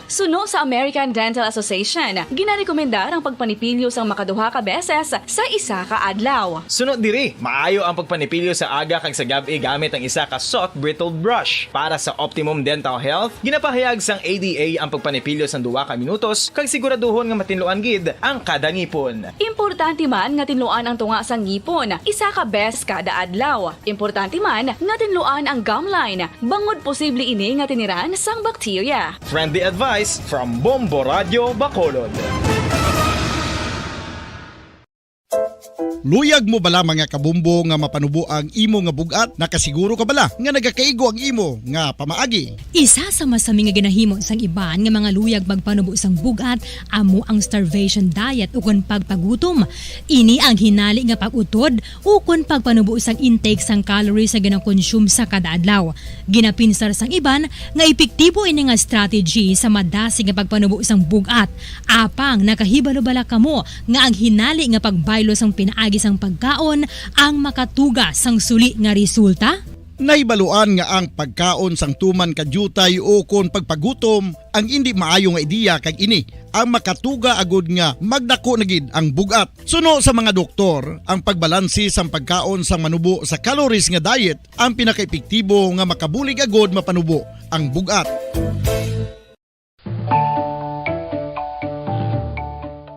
Suno sa American Dental Association, ginarekomendar ang pagpanipilyo sang makaduha ka beses sa isa ka adlaw. Suno diri, maayo ang pagpanipilyo sa aga kag sa gab-i gamit ang isa ka soft bristled brush. Para sa optimum dental health, ginapahayag sang A D A ang pagpanipilyo sang duha ka minutos kag siguraduhon nga matinluan gid ang kada ngipon. Importante man nga tinluan ang tunga sang ngipon isa ka beses kada adlaw. Importante man nga tinluan ang gum line, bangod posible ini nga tiniran sang bakterya. Friendly advice from Bombo Radyo Bacolod. Luyag mo bala, mga kabombo, nga mapanubo ang imo nga bug-at? Nakasiguro ka bala nga nagakaigo ang imo nga pamaagi? Isa sa masami nga ginahimo sang iban nga mga luyag magpanubo sang bug-at amo ang starvation diet ukon pagpagutom. Ini ang hinali nga pag-utod ukon pagpanubo sang intake sang calories nga ginakonsume sa kada adlaw. Ginapinsar sang iban nga epektibo ini nga strategy sa madasig nga pagpanubo sang bug-at. Apang nakahibalo bala kamo nga ang hinali nga pagbaylo sang pinaagi sang pagkaon ang makatuga sang suli nga resulta? Nahibaluan nga ang pagkaon sang tuman ka diutay ukon pagpagutom ang indi maayo nga ideya, kag ini ang makatuga agud nga magdako na gid ang bug-at. Suno sa mga doktor, ang pagbalanse sang pagkaon sang manubo sa calories nga diet ang pinakaepektibo nga makabulig agud mapanubo ang bug-at.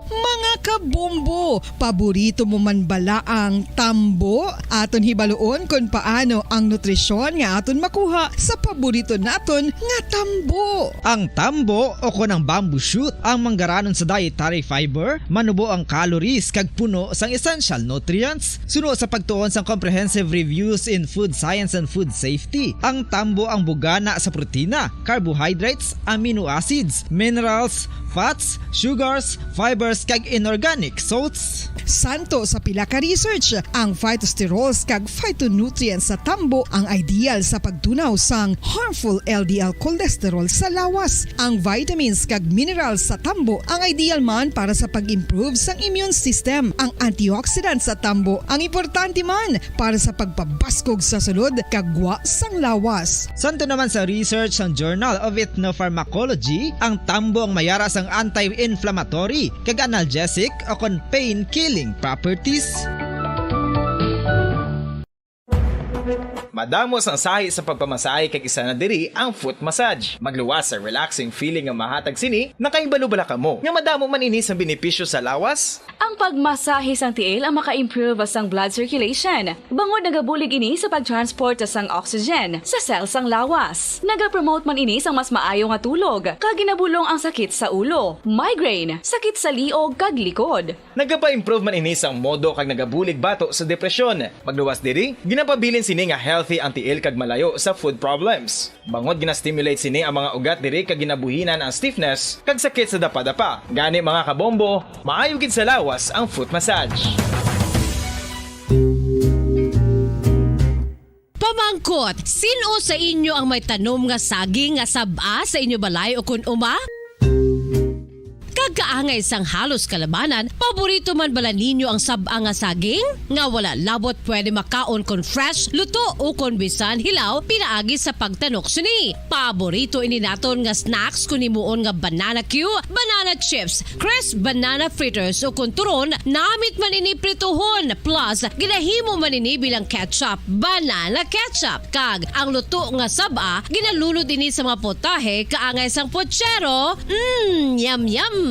Mga Bombo, paborito mo man bala ang tambo? Aton hibaluon kon paano ang nutrisyon nga aton makuha sa paborito naton nga tambo. Ang tambo o kon ang bamboo shoot ang manggaranon sa dietary fiber, manubo ang calories kag puno sang essential nutrients. Suno sa pagtuon sang Comprehensive Reviews in Food Science and Food Safety, ang tambo ang bugana sa protina, carbohydrates, amino acids, minerals, fats, sugars, fibers, kag inorganic salts. Santo sa pila ka research, ang phytosterols kag phytonutrients sa tambo ang ideal sa pagtunaw sang harmful L D L cholesterol sa lawas. Ang vitamins kag minerals sa tambo ang ideal man para sa pag-improve sang immune system. Ang antioxidants sa tambo ang importante man para sa pagpabaskog sa sulod kag gwa sang lawas. Santo naman sa research sang Journal of Ethnopharmacology, ang tambo ang mayara sang anti-inflammatory kag analgesic o kon pain-killing properties. Madamo sang sahi sa pagpamasahe kag isa na diri ang foot massage. Magluwas sa relaxing feeling nga mahatag sini, nakahibalo bala kamo nga madamo man ini sang benepisyo sa lawas? Ang pagmasahe sang tiil ang maka-improve sang blood circulation, bangod nagabulig ini sa pag-transport sang oxygen sa cell sang lawas. Nagapromote man ini sang mas maayo nga tulog, kag ginabulong ang sakit sa ulo, migraine, sakit sa liog, kag likod. Nagapa-improve man ini sang modo kag nagabulig bato sa depresyon. Magluwas diri, ginapabilin sini nga healthy ang tiil kag malayo sa food problems. Bangod gina-stimulate sini ang mga ugat diri kag ginabuhinan ang stiffness kag sakit sa dapadapa. Gani, mga kabombo, maayo gid sa lawas ang foot massage. Pamangkot, sin-o sa inyo ang may tanom nga saging nga sab-a sa inyo balay ukon uma? Kag kaangay sang halos kalabanan, paborito man bala ninyo ang sab-a nga saging? Nga wala labot pwede makaon kon fresh, luto, ukon bisan hilaw pinaagi sa pagtanok sini. Paborito ini naton nga snacks kon himuon nga banana cue, banana chips, crisp banana fritters, ukon turon, namit man ini prituhon, plus ginahimo man ini bilang ketchup, banana ketchup. Kag ang luto nga sab-a, ginalunod ini sa mga potahe kaangay sang pochero. Mm, yum, yum!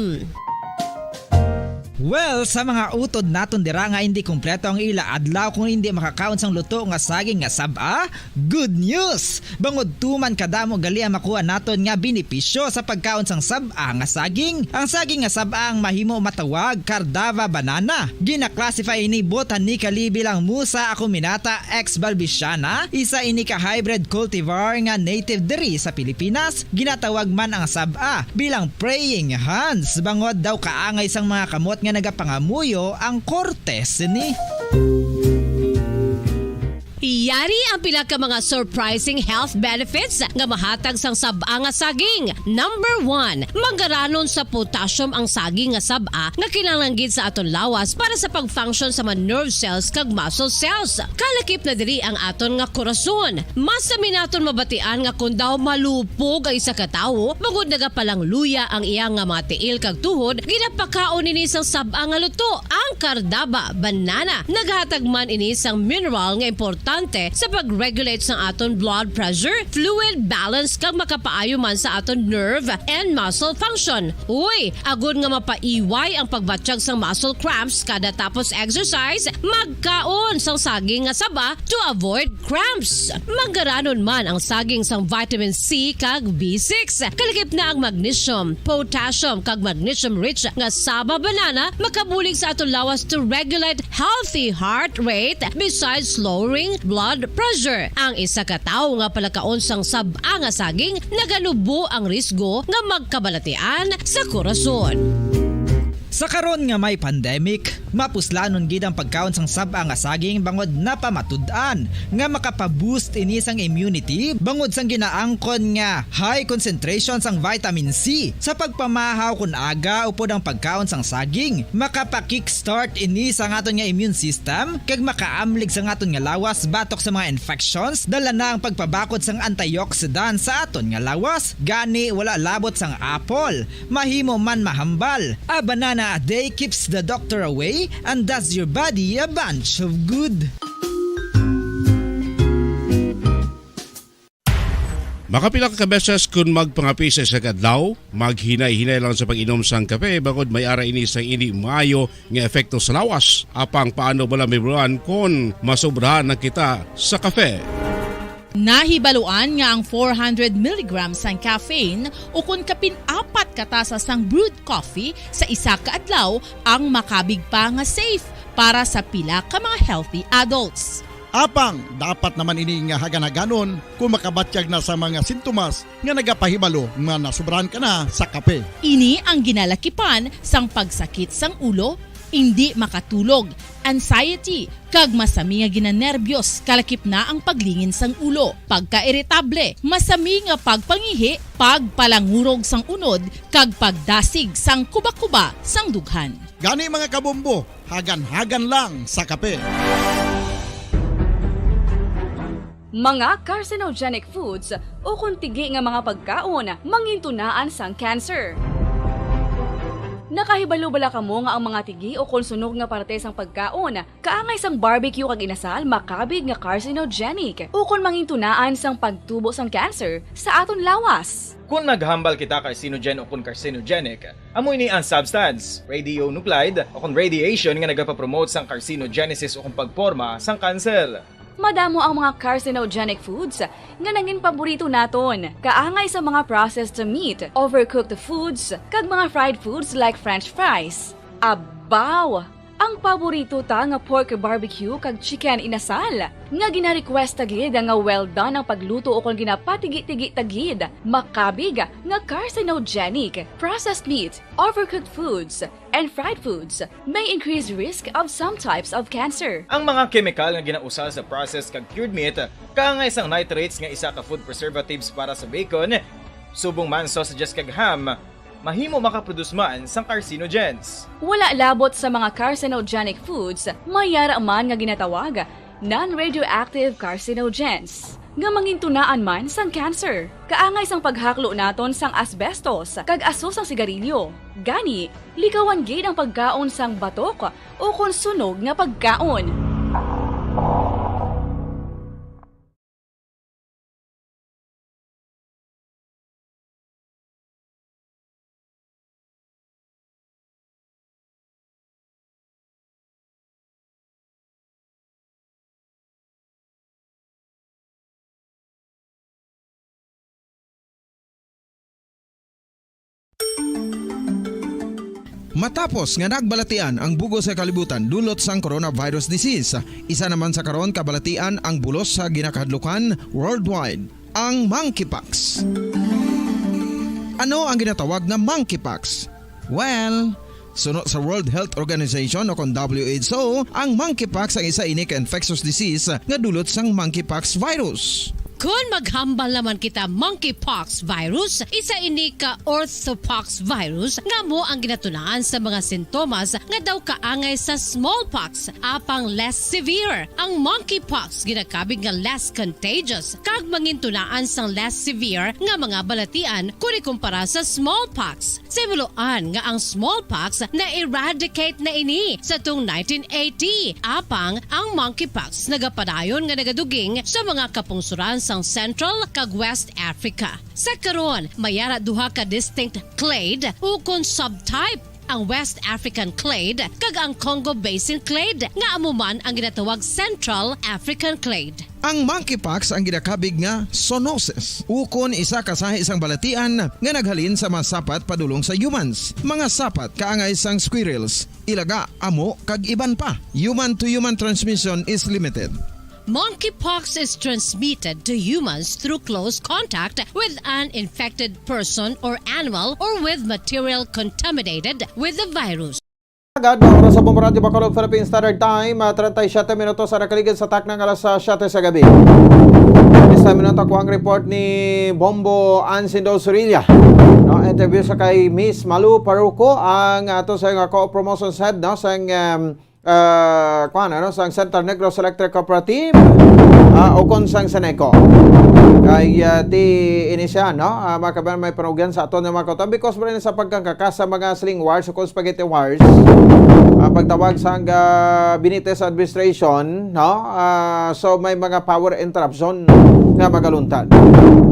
Well, sa mga utod naton dira nga hindi kompleto ang ila adlaw kung hindi makakaon sang luto nga saging nga sab-a, good news! Bangod tuman kadamo gali ang makuha naton nga benepisyo sa pagkaon sang sab-a nga saging. Ang saging nga sab-a ang mahimo matawag Cardava banana. Gina-classify ini botanically bilang Musa acuminata ex balbisiana, isa ini ka hybrid cultivar nga native diri sa Pilipinas. Ginatawag man ang sab-a bilang praying hands, bangod daw kaangay sang mga kamot nga nagapangamuyo ang korte sini. Yari ang pila ka mga surprising health benefits nga mahatag sang sab-a nga saging. Number one, manggaranon sa potassium ang saging nga sab-a nga kinahanglan gid sa aton lawas para sa pag-function sa mga nerve cells kag muscle cells. Kalakip na diri ang aton nga korason. Mas sami naton mabatian nga kon daw malupog ang isa ka tawo, bangod nagapalangluya ang iya nga mga tiil kag tuhod, ginapakaon ini sang sab-a nga luto, ang Cardaba banana. Naghatag man ini sang mineral nga importante sa pag-regulate sang aton blood pressure, fluid balance, kag makapaayo man sa aton nerve and muscle function. Uy, agod nga mapaiway ang pagbatyag sang muscle cramps kada tapos exercise, magkaon sang saging nga saba to avoid cramps. Manggaranon man ang saging sang vitamin C kag B six. Kalakip na ang magnesium, potassium, kag magnesium-rich nga saba banana makabulig sa aton lawas to regulate healthy heart rate, besides lowering blood pressure. Ang isa ka tawo nga palakaon sang sab-a nga saging naganubo ang risgo nga magkabalatian sa korason. Sa karon nga may pandemic, mapuslanon gid ang pagkaon sang sab-a nga saging bangod napamatud-an nga makapa-boost ini sang immunity bangod sang ginaangkon nga high concentration sang vitamin C. Sa pagpamahaw kon aga upod ang pagkaon sang saging, makapa-kickstart ini sa aton nga immune system kag makaamlig sa aton nga lawas batok sa mga infections, dala na ang pagpabakod sang antioxidant sa aton nga lawas. Gani, wala labot sang apple, mahimo man mahambal. A banana a day keeps the doctor away and does your body a bunch of good. Makapila ka beses kun magpangape sa isa ka adlaw, maghinay-hinay lang sa pag-inom sang kape, bangod may ara ini sang indi maayo nga epekto sa lawas. Apang paano bala mahibaluan kon masobrahan na kita sa kape? Nahibaluan nga ang four hundred milligrams sang caffeine ukon kapin apat ka tasa sang brewed coffee sa isa ka adlaw ang makabig pa nga safe para sa pila ka mga healthy adults. Apang dapat naman ini nga hagan-haganon kung makabatyag na sa mga sintomas nga nagapahibalo nga nasubrahan ka na sa kape. Ini ang ginalakipan sang pagsakit sang ulo, indi makatulog, anxiety, kag masami nga ginanerbyos, kalakip na ang paglingin sang ulo, pagkairitable, masami nga pagpangihi, pagpalangurog sang unod, kag pagdasig sang kuba-kuba sang dughan. Gani, mga kabombo, hagan-hagan lang sa kape. Mga carcinogenic foods o kon tigi nga mga pagkaon mangintunaan sang cancer. Nakahibalo bala kamo nga ang mga tigi o kon sunog nga parte sang pagkaon kaangay sang barbecue kag inasal makabig nga carcinogenic o kon mangintunaan sang pagtubo sang cancer sa aton lawas? Kon maghambal kita carcinogen o kon carcinogenic, amo ini ang substance, radionuclide, o kon radiation nga nagapapromote sang carcinogenesis o kon pagporma sang kanser. Madamo ang mga carcinogenic foods nga nangin paborito naton, kaangay sa mga processed meat, overcooked foods, kag mga fried foods like French fries. Abaw! Ang paborito ta nga pork barbecue kag chicken inasal, nga gina-request ta gid nga well done ang pagluto ukon ginapatigi-tigi ta gid, makabig nga carcinogenic. Processed meat, overcooked foods, and fried foods may increase risk of some types of cancer. Ang mga kemikal nga ginausal sa processed kag cured meat, kaangay sang nitrates nga isa ka food preservatives para sa bacon, subong man sausages kag ham, mahimo makaproduce man sang carcinogens. Wala labot sa mga carcinogenic foods, may yara man nga ginatawag non-radioactive carcinogens, nga mangintunaan man sang cancer. Kaangay sang paghaklo naton sang asbestos kag aso sang sigarilyo. Gani, likawan gid ang pagkaon sang batok o kon sunog nga pagkaon. Matapos nga nagbalatian ang bug-os nga kalibutan dulot sang coronavirus disease, isa naman sa karon kabalatian ang bulos sa ginakahadlukan worldwide, ang monkeypox. Ano ang ginatawag nga monkeypox? Well, suno sa World Health Organization o kon W H O, ang monkeypox ang isa ini ka infectious disease nga dulot sang monkeypox virus. Kon maghambal naman kita monkeypox virus, isa ini ka orthopox virus nga amo ang ginatunaan sa mga sintomas nga daw kaangay sa smallpox, apang less severe. Ang monkeypox ginakabig nga less contagious kag mangintunaan sang less severe nga mga balatian kon ikumpara sa smallpox. Sa hibaluan nga ang smallpox na-eradicate na ini sa tuong nineteen eighty, apang ang monkeypox nagapadayon nga nagaduging sa mga kapungsoran sang Central kag West Africa. Sa karon, may ara duha ka distinct clade ukon subtype, ang West African clade kag ang Congo Basin clade, nga amo man ang ginatawag Central African clade. Ang monkeypox ang ginakabig nga zoonosis, ukon isa ka sahi sang balatian nga naghalin sa mga sapat padulong sa humans, mga sapat kaangay sang squirrels, ilaga, amo, kag iban pa. Human to human transmission is limited. Monkeypox is transmitted to humans through close contact with an infected person or animal or with material contaminated with the virus. Agad na oras sa Bombo Radyo Bacolod, Philippine Standard Time, ah, treinta y siete minutos ang nakaligid sa takna nga alas, ah, siete sa gabi. This time, minuto ko ang report ni Bombo Ansindo Surilla. No, interview sa kay Miss Malu Paruco, ang ato sa nga co-promotion head, no, sa, um, ah, kuwan, ano, sa Center Negros Electric Cooperative, ah, o kon sang Seneco. Kay, ah, ti ini siya, no? Ah, mga kabayan, may panugyan sa aton nga mga kauturan because bali sa pagkangkakas sa mga sling wires o kung spaghetti wires, ah, pagtawag sang, ah, Benitez administration, no? Ah, so may mga power interruption nga magaluntad.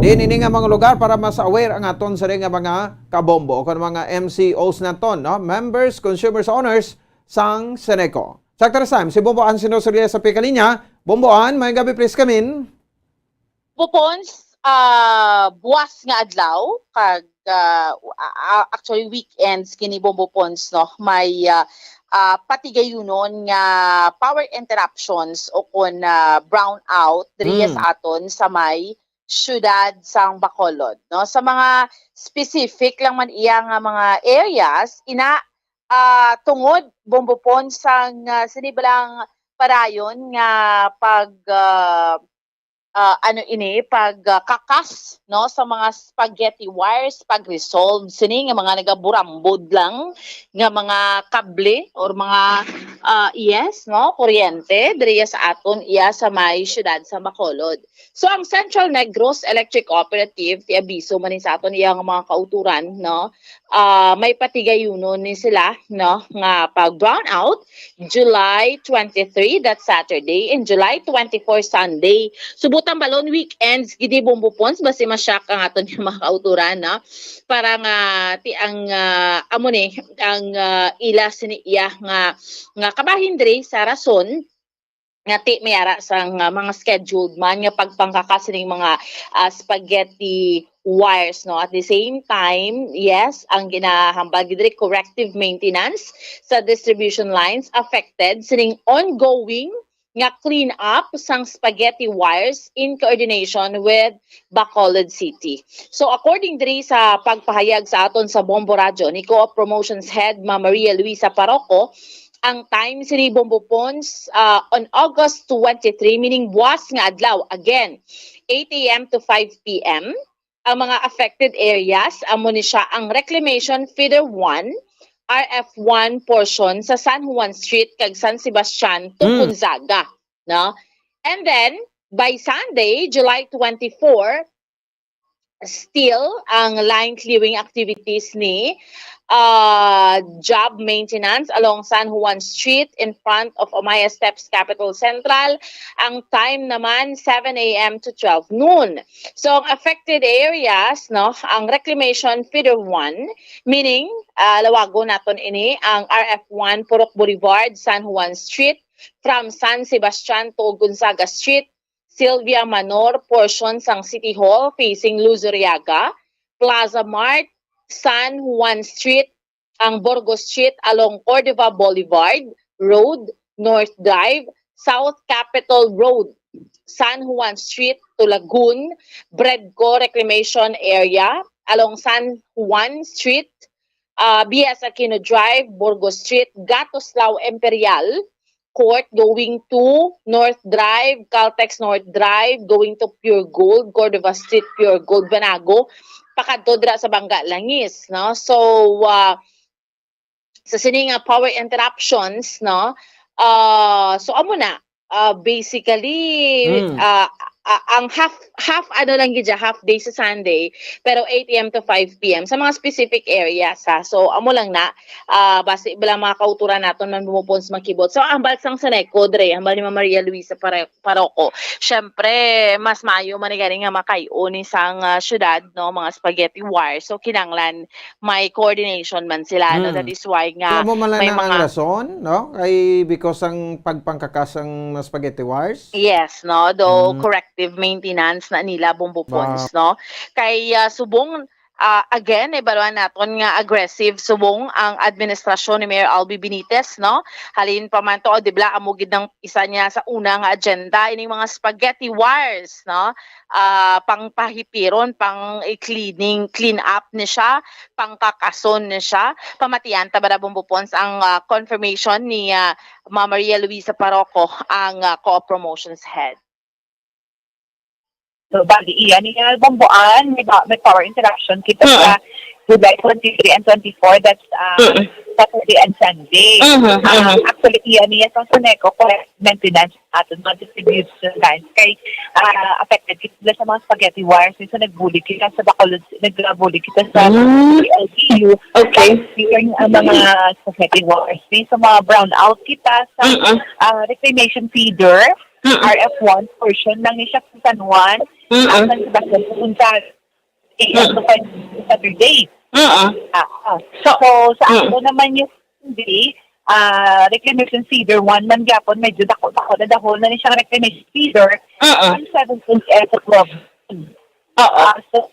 Diin ini nga mga lugar para mas aware ang aton sa nga mga kabombo o kung mga M C Os naton, no? Members, consumers, owners sang Seneco. Sa Actress Time, si Bombo Ann sinusulya sa pikalinya. Bombo Ann, may gabi please kamin. Bupons, ah, buwas nga adlaw, kag, ah, a- a- actually weekends kini, Bombo Pons, no? May, ah, ah, patigayunon nga power interruptions o kon, ah, brownout diri Mm. sa aton sa may siyudad sang Bacolod, no? Sa mga specific lang man iya nga mga areas, ina, ah, tungod, Bombo Pons, sang, ah, sini ba lang padayon nga pag, ah, ah, ano ini, pag, ah, kakas, no, sa mga spaghetti wires, pag-resolve sini nga mga nagaburambod lang nga mga kable or mga, ah, yes, no, kuryente diri sa aton iya sa may siyudad sa Bacolod. So ang Central Negros Electric Cooperative, ti abiso man ni sa aton iya nga mga kauturan, no, ah, may patigayunon ni sila, no, nga pag brownout July twenty-three, that Saturday, and July twenty-four, Sunday. Subot ang balon weekends gidi, Bombo Pons, basi ma-shock ang aton nga mga kauturan, no? Para nga ti ang, ah, amo ni ang, ah, ila sini iya nga nga kabahin diri sa rason nga ti may ara sang, ah, mga scheduled man nga pagpangkakas sining mga, ah, spaghetti wires, no? At the same time, yes, ang ginahambal gid diri, corrective maintenance sa distribution lines affected sining ongoing nga clean up sang spaghetti wires in coordination with Bacolod City. So according diri sa pagpahayag sa aton sa Bombo Radyo ni Co-op Promotions Head Ma Maria Luisa Paroco, ang time sini, Bombo Pons, ah, on August twenty-three, meaning buwas nga adlaw, again, eight a m to five p m. Ang mga affected areas, amo ni siya ang Reclamation Feeder one, R F one portion sa San Juan Street kag San Sebastian to Mm. Gonzaga, no? And then by Sunday, July twenty-four, still ang line clearing activities ni, ah, job maintenance along San Juan Street in front of Omaya Steps Capitol Central. Ang time naman, seven a m to twelve noon. So ang affected areas, no, ang Reclamation Feeder one, meaning, ah, lawagon naton ini, ang R F one Purok Boulevard, San Juan Street, from San Sebastian to Gonzaga Street, Sylvia Manor portion sang City Hall facing Luzuriaga, Plaza Mart, San Juan Street, ang Burgos Street along Cordova Boulevard Road, North Drive, South Capitol Road, San Juan Street to Lagun, Bredco Reclamation Area along San Juan Street, ah, B S Aquino Drive, Burgos Street, Gatoslao Imperial Court going to North Drive, Caltex North Drive going to Pure Gold, Cordova Street, Pure Gold, Banago, pakadto dira sa Bangga Langis, no? So, ah, sa sini nga power interruptions, no? Ah, so amo na. Ah, basically, Mm. ah, ah, ang half half ano lang gid siya, half day sa Sunday, pero eight a m to five p m sa mga specific areas, ha. So amo lang na, ah, basi bala mga kauturan naton man, Bombo Pons, makibot. So ang hambal sang Seneco, dre, hambal ni Ma Maria Luisa Pare-, Paroco, syempre mas maayo man ni gani nga makay-o ni sang, ah, syudad, no, mga spaghetti wire. So kinahanglan may coordination man sila, no? Mm. That is why nga Kaya mo man lang may ang mga rason, no? Kay because ang pagpangkakas ang spaghetti wires. Yes, no? Do Mm. corrective maintenance na nila, Bombo Ba- Pons, no? Kay, ah, subong, ah, again, ibaluan naton nga aggressive subong ang administrasyon ni Mayor Albee Benitez, no? Halin pa man to, di ba, amo gid ang isa niya sa una nga agenda, ining mga spaghetti wires, no? Ah, pangpahipiron, pang i-cleaning, clean up ni siya, pangkakason ni siya. Pamatian ta ba na, Bombo Pons, ang, ah, confirmation ni, ah, Ma Maria Luisa Paroco, ang, ah, Co-op Promotions Head? So, bali, iya ni nga Bombo Ann, may, ba, may power interruption. Kita Mm. sa July twenty-three and twenty-four, that's, ah, Mm. Saturday and Sunday. Mhm, Ah, mhm. Actually, iya niya sa Suneco, correct, maintenance aton mga distribution lines. Kay, ah, affected kita sa mga spaghetti wires. So, nagbulig kita sa Bacolod, nagbulig kita sa Mm. L G U. Okay. Tapos, yun ang mga spaghetti wires. Yung sa mga brownout kita sa, Mm-mm. ah, reclamation feeder, Mm-mm. R F one portion lang ni siya sa San Juan, Mm-mm. ang San Sebastian, pupunta A M to Mm. five Saturday. Mm-mm. Ah, ah. So, So, sa mm. ako naman yung hindi, ah, reclamation feeder one man gyapon, medyo dako-dako na dahol na ni siyang reclamation feeder. Mm-mm. Ang seventeen F twelve. Oo. Ah, so,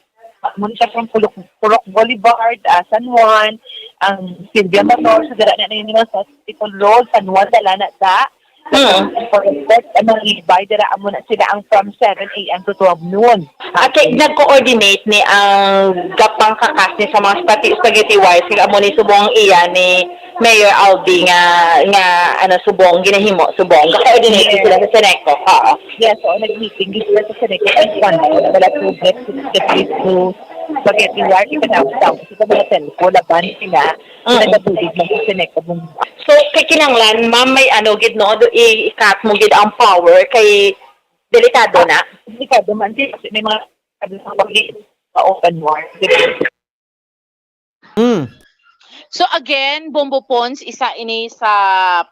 muna siya from Purok, Purok Boulevard, ah, San Juan, ang Silvia Motor, sa dira na ninyo sa Hospital Road, San Juan, dala na sa Mm. For respect, ang mga libay, dira amo na sila ang from seven A M to twelve noon. Okay, nag-coordinate ni ang gapangkakas ni sa mga spati-, spaghetti wires, nga amo ni subong iya ni Mayor Albi nga, nga, ano, subong, ginahimo, subong. Ga-coordinate Yes. sila sa Seneco. Oo. Yes, oo, nag-meeting din sila sa Seneco. And one, wala tubig, spaghetti wire, ipanaw-taw. Kasi sa mga telco, laban sila, Mm. nagabulig lang sa Seneco. So, kay kinahanglan, ma'am, may ano gid, no, do, i-, i-cut mo gid ang power kay delikado na. Delikado man, sis, may mga, sabi sa mga, open wire. Mm. So again, Bombo Pons, isa ini sa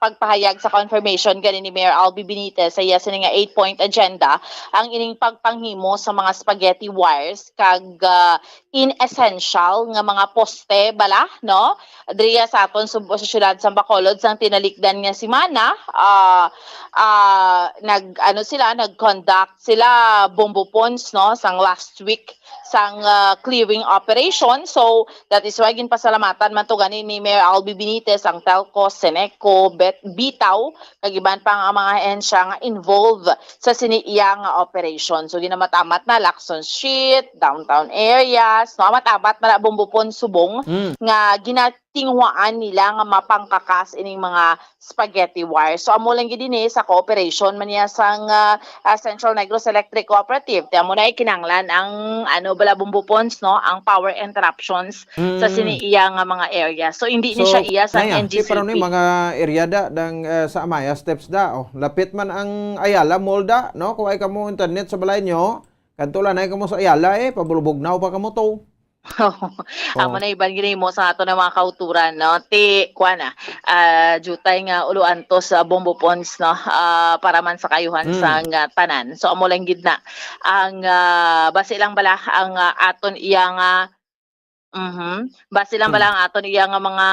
pagpahayag sa confirmation gani ni Mayor Albi Benitez sa iya sini nga eight-point agenda, ang ining pagpanghimo sa mga spaghetti wires kag, ah, inessential nga mga poste bala, no? Diriya sa aton sub-, sa siyudad sang Bacolod, sang tinalikdan nga semana, ah, ah, nag, ano sila, nag-conduct sila, Bombo Pons, no, sang last week sang, ah, clearing operation. So, that is why ginpasalamatan man to gani ni Mayor Albi Benitez ang Telco, Seneco, Bet-, Bitaw, kag iban pa ang mga ahensya nga involved sa sini iya nga operation. So, ginamat-amat na Lacson Street, downtown areas, no? Amat-amat na na Bombo Pons subong Mm. nga ginatinguhaan nila nga mapangkakas ining mga spaghetti wire. So, amo lang gid ini sa cooperation man niya sang, ah, ah, Central Negros Electric Cooperative. Ti amo na ay kinahanglan ang, ano, bala, Bombo Pons, no? Ang power interruptions sa Mm. sini iya nga mga area. So, hindi ni So, siya iya sa naya, N G C P. Pero ni mga area da, dang, eh, sa Amaya Steps da, oh. Lapit man ang Ayala Mall da, no? Kung ay kamo internet sa balay nyo, kadto lang na kamo sa Ayala, eh, pabulubog na pa kamo to. Amo Oh. na iban gini mo sa ato na mga kauturan, no? Ti, kuwan na, ah, jutay nga uluan to sa Bombo Pons, no? Ah, para man sa kayuhan Mm. sa nga tanan. So, amo lang gid na. Ang, ah, basi lang bala ang, ah, aton iya nga Mhm. Basi lang Hmm. bala ang aton iya nga mga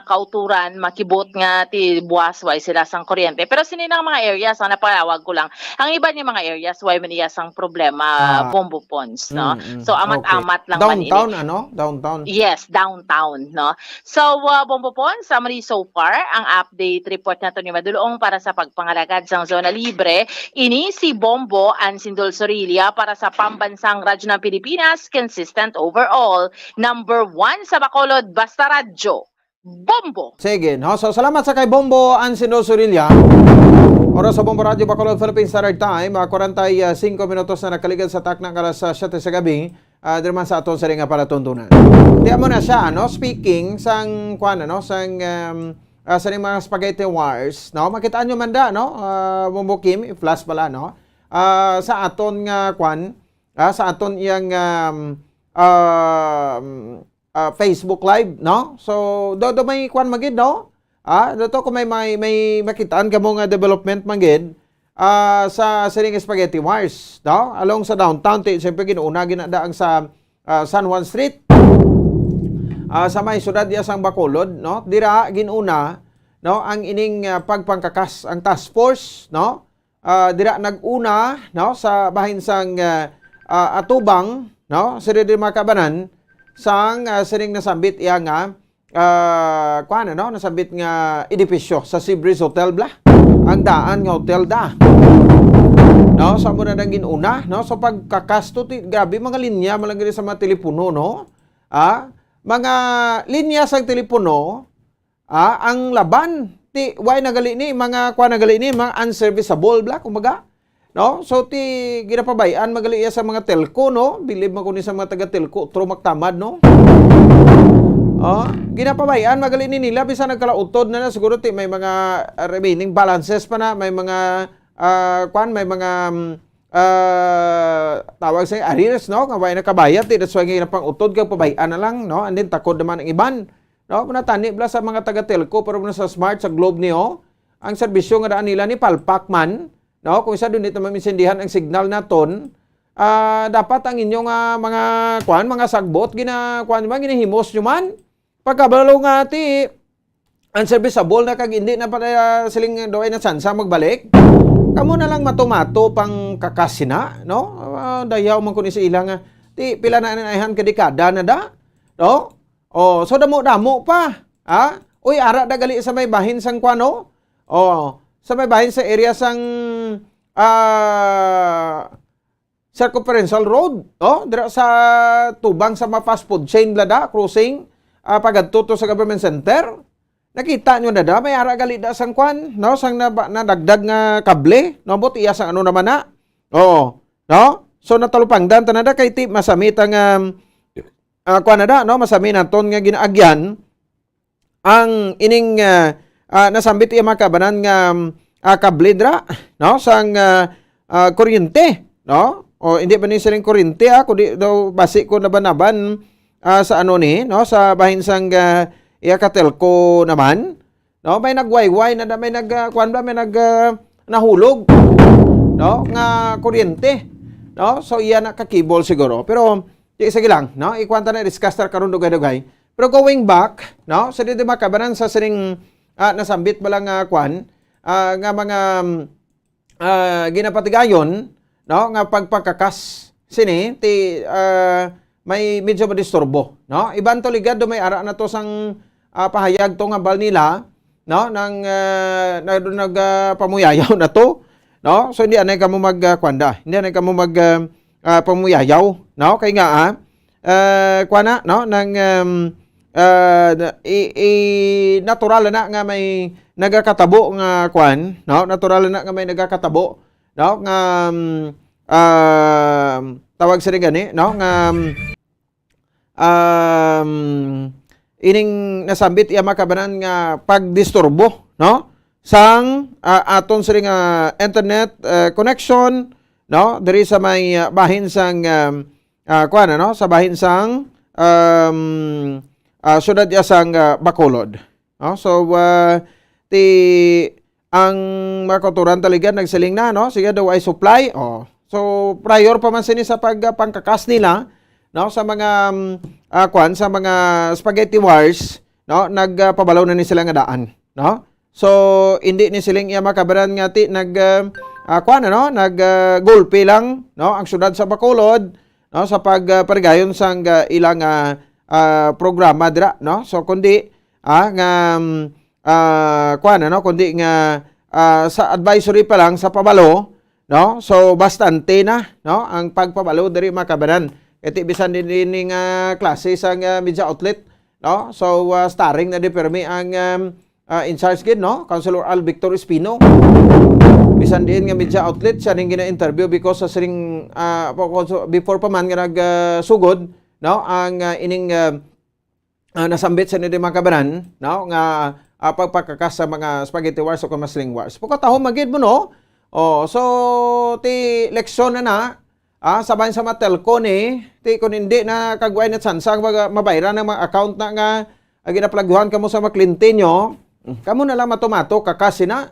kauturan, makibot nga ti buwas way sila sang kuryente. Pero sini nga mga areas, ang napalawag ko lang, ang iban nga mga areas, way man iya sang problema, Ah. Bombo Pons, no? Mm, mm. So, amat-amat Okay. lang man ini. Downtown, ano? Downtown. Yes, downtown, no? So, uh, Bombo Pons, sa mali so far, ang update report nato ni Madulong para sa pagpangalagad sang zona libre. Ini si Bombo Ansindol Sorilla para sa Pambansang Radyo ng Pilipinas, consistent overall. Number one sa Bacolod, basta radyo, Bombo. Sige, no? So, salamat sa kay Bombo Ansino Surilla. Oras sa Bombo Radyo Bacolod, Philippine Standard Time, ah, kwarenta y cinco minutos na nakaligad sa takna nga alas, ah, siyete sa gabi, ah, diri man sa aton sa nga palatuntunan. Di amo na siya, no? Speaking sang, kuwan, ano, sang, um, ah, sa mga spaghetti wires, no? Makita nyo man da, no? Ah, Bombo Kim, i-flash pala, no? Ah, sa aton nga, kuwan, ah, sa aton iyang, um, um, ah, Facebook Live, no? So, do, do may kwan man gid, no? Ah, do to kung may, may, may makitaan kamo nga development man gid, ah, sa sining spaghetti wires, no? Along sa downtown, ti, siyempre, gin-una, ginada ang sa, ah, San Juan Street, ah, sa may siyudad diya sang Bacolod, no? Dira, gin-una, no? Ang ining, ah, pagpangkakas, ang task force, no? Ah, dira nag-una, no, sa bahin sang, ah, ah, atubang, no, sa diri mga kabanan, sang, ah, sining nasambit iya nga, ah, kuwan, ano, nasambit nga edipisyo sa Seabreeze Hotel, bla. Ang daan nga hotel da. No, sa muna nang gin-una, no, so pagkakasto, ti-, grabe, mga linya, malagay sa mga telepono, no? Ah, mga linya sa telepono, Ah, ang laban, ti, why nagali ni, mga kuwan nagali ni, mga unserviceable, bla, kumbaga. No? So, ti, ginapabay-an man gali iya sa mga telco, no? Bilib man kuno sa mga taga-telco, utro maktamad, no? Oh, ginapabay-an man gali ni nila bisan nagkalautod na na, siguro ti may mga, ah, remaining balances pa na, may mga, ah, kwan, may mga, mm, ah, tawag sa arrears, no? Nga way nakabayad, ti that's why nga ginapang-utod kag pabay-an na lang, no? And then takod naman ang iban, no? Kung natani bala sa mga taga-telco, pero na sa Smart, sa Globe Neo, ang serbisyo nga daan nila ni palpak man, no? Kung isa dun, di ta maintindihan ang signal naton, ah, dapat ang inyong, ah, mga, kwan, mga sagbot, gina-, kwan, mga ginahimos nyo man. Pagkabalo nga, ti, unserviceable na kag hindi na pala siling daw ay natsansa magbalik. Kamo na lang mato-mato pang kakasina, no? Ah, dayaw man kuno sa ila nga, ti, pila na ang ayhan ka dekada na da, no? Oh, so damo-damo pa, ha? Uy, ara da gali sa may bahin sang kuan, no? Oh, sa may bahin sa area sang, ah, Circumferential Road, no? Dira sa tubang sa mga fast food chain bala da, crossing, ah, pagadto to sa government center. Nakita nyo na da, may ara gali da sang kwan, no? Sang naba-, nadagdag nga kable, no? But iya sang ano naman na? Oo, no? So, natalupangdan ta na da kay ti masamit ang, um, ah, kwan na da, no? Masami naton nga ginaagyan ang ining, ah, ah, nasambit iya mga kabanan nga, um, ah, kable dira, no? Sang, ah, ah, kuryente, no? O, hindi ba ni siling kuryente, ah, kundi daw basi ko naban-naban, ah, sa ano ni, no? Sa bahin sang, ah, iya ka telco naman, no? May nagwayway na, may nag, ah, kwan ba, may nag, ah, nahulog, no? Nga kuryente, no? So, iya na ka cable siguro. Pero, di, sige lang, no? Ikuan ta na, discuss ta karon dugay-dugay. Pero going back, no? Sa di, di makabanan sa sining, ah, nasambit ba lang nga kwan, ah, nga mga, um, ah, ginapatigayon, no, nga pagpakakas sini ti, ah, may medyo madisturbo, no? Iban to ligad do may ara na to sang, ah, pahayag to nga bal nila, no, nang, ah, na, nag, ah, pamuyayaw na to, no? So hindi anay kamo mag, ah, kwanda, hindi anay kamo mag, ah, ah, pamuyayaw, no? Kay nga, ah, ah, kwa na, no, nang, um, ah, na- i, i, natural na nga may nagakatabo nga kwan, no? Natural na nga may nagakatabo, no? Nga, um, um, tawag sa gani, no? Nga, um, um, ining nasambit iya makabanan nga pagdisturbo, no? Sang, ah, aton sini nga internet, ah, connection, no? Diri sa may, ah, bahin sang, um, ah, kuwan, ano? Sa bahin sang, um, ah, syudad iya sang, ah, Bacolod. No? So, ah, ti ang mga kautoran talaga nagsiling na, no? Sige daw ay supply. Oh. So, prior pa man sini sa pag, ah, pangkakas nila, no? Sa mga, um, ah, kwan, sa mga spaghetti wars, no? Nagpabalaw na ni sila nga daan, no? So, hindi ni siling iya makabaran nga ti nag, ah, ah, kwan, ano? Nag, ah, gulpi lang, no? Ang syudad sa Bacolod, no? Sa pag, ah, parigayon sang, ah, ilang, ah, ah, programa dira, no? So, kundi, ah, nga, um, ah, kuwan, ano, kundi nga, ah, sa advisory pa lang, sa pabalo, no? So, bastante na, no? Ang pagpabalo diri makabanan. Kay ti bisan din ini nga klase sang, ah, media outlet, no? So, ah, starring na di permi ang, um, ah, in charge gid, no? Councilor Al Victor Espino. Bisan diin nga media outlet, siya ning gina-interview because sa siring, ah, po-, po-, before pa man nga nag, ah, sugod, no? Ang, ah, ining, ah, ah, nasambit sa nila mga kabanan, no? Nga, ah, pagpakakas sa mga spaghetti wars o kung masling wars. Pagkatahom magid mo, no? Oh, so, ti leksyon na na, ah, sa bahin sa mga telco ni, ti kung hindi na kagway na tsansa, mag-, mabayran ang mga account na nga, ah, ginaplaguhan kamo sa mga kliyente nyo, kamo na lang matumato, kakasi na.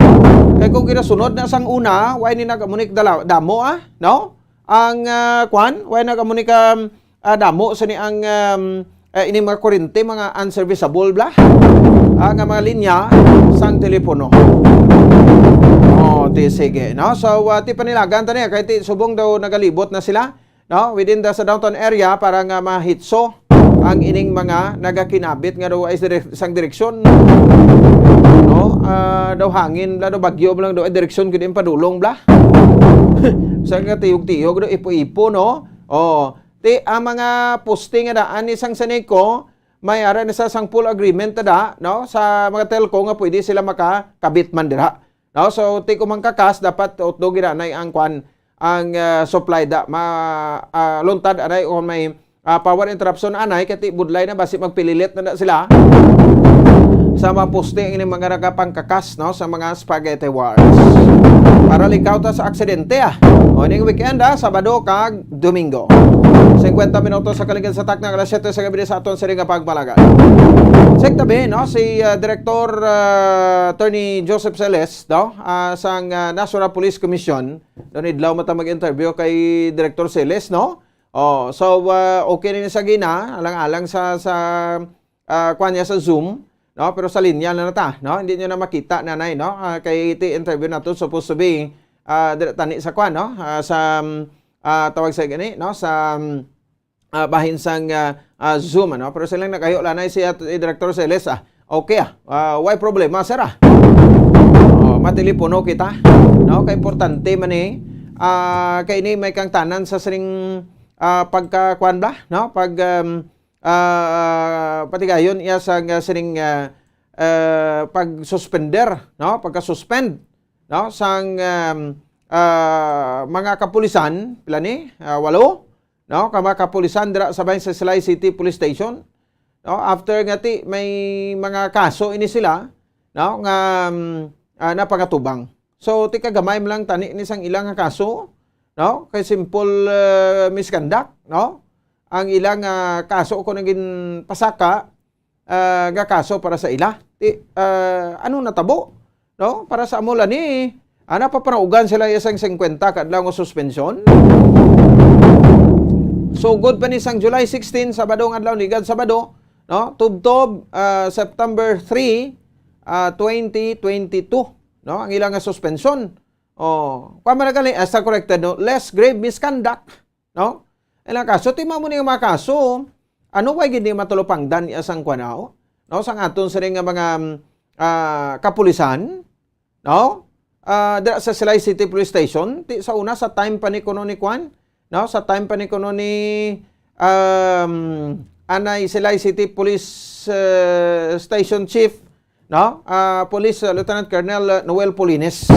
Kay kung ginasunod na sang una, why ni nagamunik dala-, damo, ah, no? Ang, ah, kwan, why nagamunik, um, ah, damo sini ang, um, eh, ini mga kurente, mga unserviceable bla, ah, nga mga linya sang telepono. Oh, ti sige, no? So, ah, ti panilagan ta niya, kay ti subong daw nagalibot na sila, no? Within the, sa downtown area para nga mahitso ang ining mga nagakinabit nga daw ay sa dire-, sang direksyon, no? Ah, daw hangin bla, daw bagyo bla, daw ay direksyon gid ang padulong bla. Sa nga tiyog-tiyog, daw ipo-ipo, no? Oh, ti ang mga poste nga daan ni sang Saneco, may ara na sa sang full agreement na da, no? Sa mga telco nga pwede sila makakabit man dira. No? So, ti kung mangkakas, dapat utdo gid anay ang kwan, ang, ah, supply da ma-, ah, luntad anay o may, ah, power interruption anay, kay ti budlay na basi magpililit na, na sila sa mga poste ang ining mga nagapangkakas, no, sa mga spaghetti wars. Para likaw ta sa aksidente, ah. O, ining weekend, ah, Sabado kag Domingo. Singkwenta minutos sa kaligid sa takna, alas siyete sa gabi sa aton sini nga pagpalagan. Sa tabi, no, si, ah, Director, ah, Attorney Joseph Celes, no, ah, sang, ah, National Police Commission, doon idlaw mo ta mag-interview kay Director Celes, no? Oh, so, ah, okay na ni sa gina, alang-alang sa, sa, ah, kuwan niya sa Zoom, no? Pero sa linya na nata, no? Hindi niyo na makita, nanay, no? Ah, kay iti interview nato supposed to be, ah, dira tani sa kuwan, no? Ah, sa, um, ah, tawag sa gani, no? Sa, um, ah, bahin sang, ah, ah, Zoom, ano? Pero silang nagayo lanay si, ah, Director Celes, ah. Okay, ah. Ah, way problema, sir, ah. Oh, matelepono kita. No? Kay importante man eh. Ah, kay ini may kangtanan sa sining, ah, pagka, kuwan ba? No? Pag, um, ah, patigayon iya sa, ah, sining, ah, ah, pag-suspender, no? Pagka-suspend, no? Sang, um, ah, mga kapulisan, pila ni? Ah, walo? No, ka mga kapulisan dira sa bahin sa Silay City Police Station. No, after nga ti may mga kaso ini sila, no, nga, mm, ah, napangatubang. So, ti kagamay man lang tani ni sang ilang nga kaso, no, kay simple, ah, misconduct, no, ang ilang, ah, kaso kung naging pasaka, ah, nga kaso para sa ila. Ti, ah, ano natabo? No? Para sa amo la ni, ana, papanaugan sila isang singkwenta ka adlaw nga suspensyon. Sugod pa ni sang July sixteen, Sabado nga adlaw, ligad Sabado, no? Tubtob, ah, September three, ah, twenty twenty-two, no? Ang ilang nga suspensyon. Oh, pa man gali, ah, sa corrected, no? Less grave misconduct. No? Ilang kaso, ti mao ni nga mga kaso, ano, way gid ni matulupangdan iya sang kuwan, no? No, sang aton sining nga mga, mm, ah, kapulisan, no? Ah, dira sa Silay City Police Station, ti sa una, sa time pa ni kuno ni kuwan, no? Sa time pa ni kuno ni, um, anay Silay City Police, eh, Station Chief, no? Ah, Police, ah, Lieutenant Colonel, ah, Noel Polines.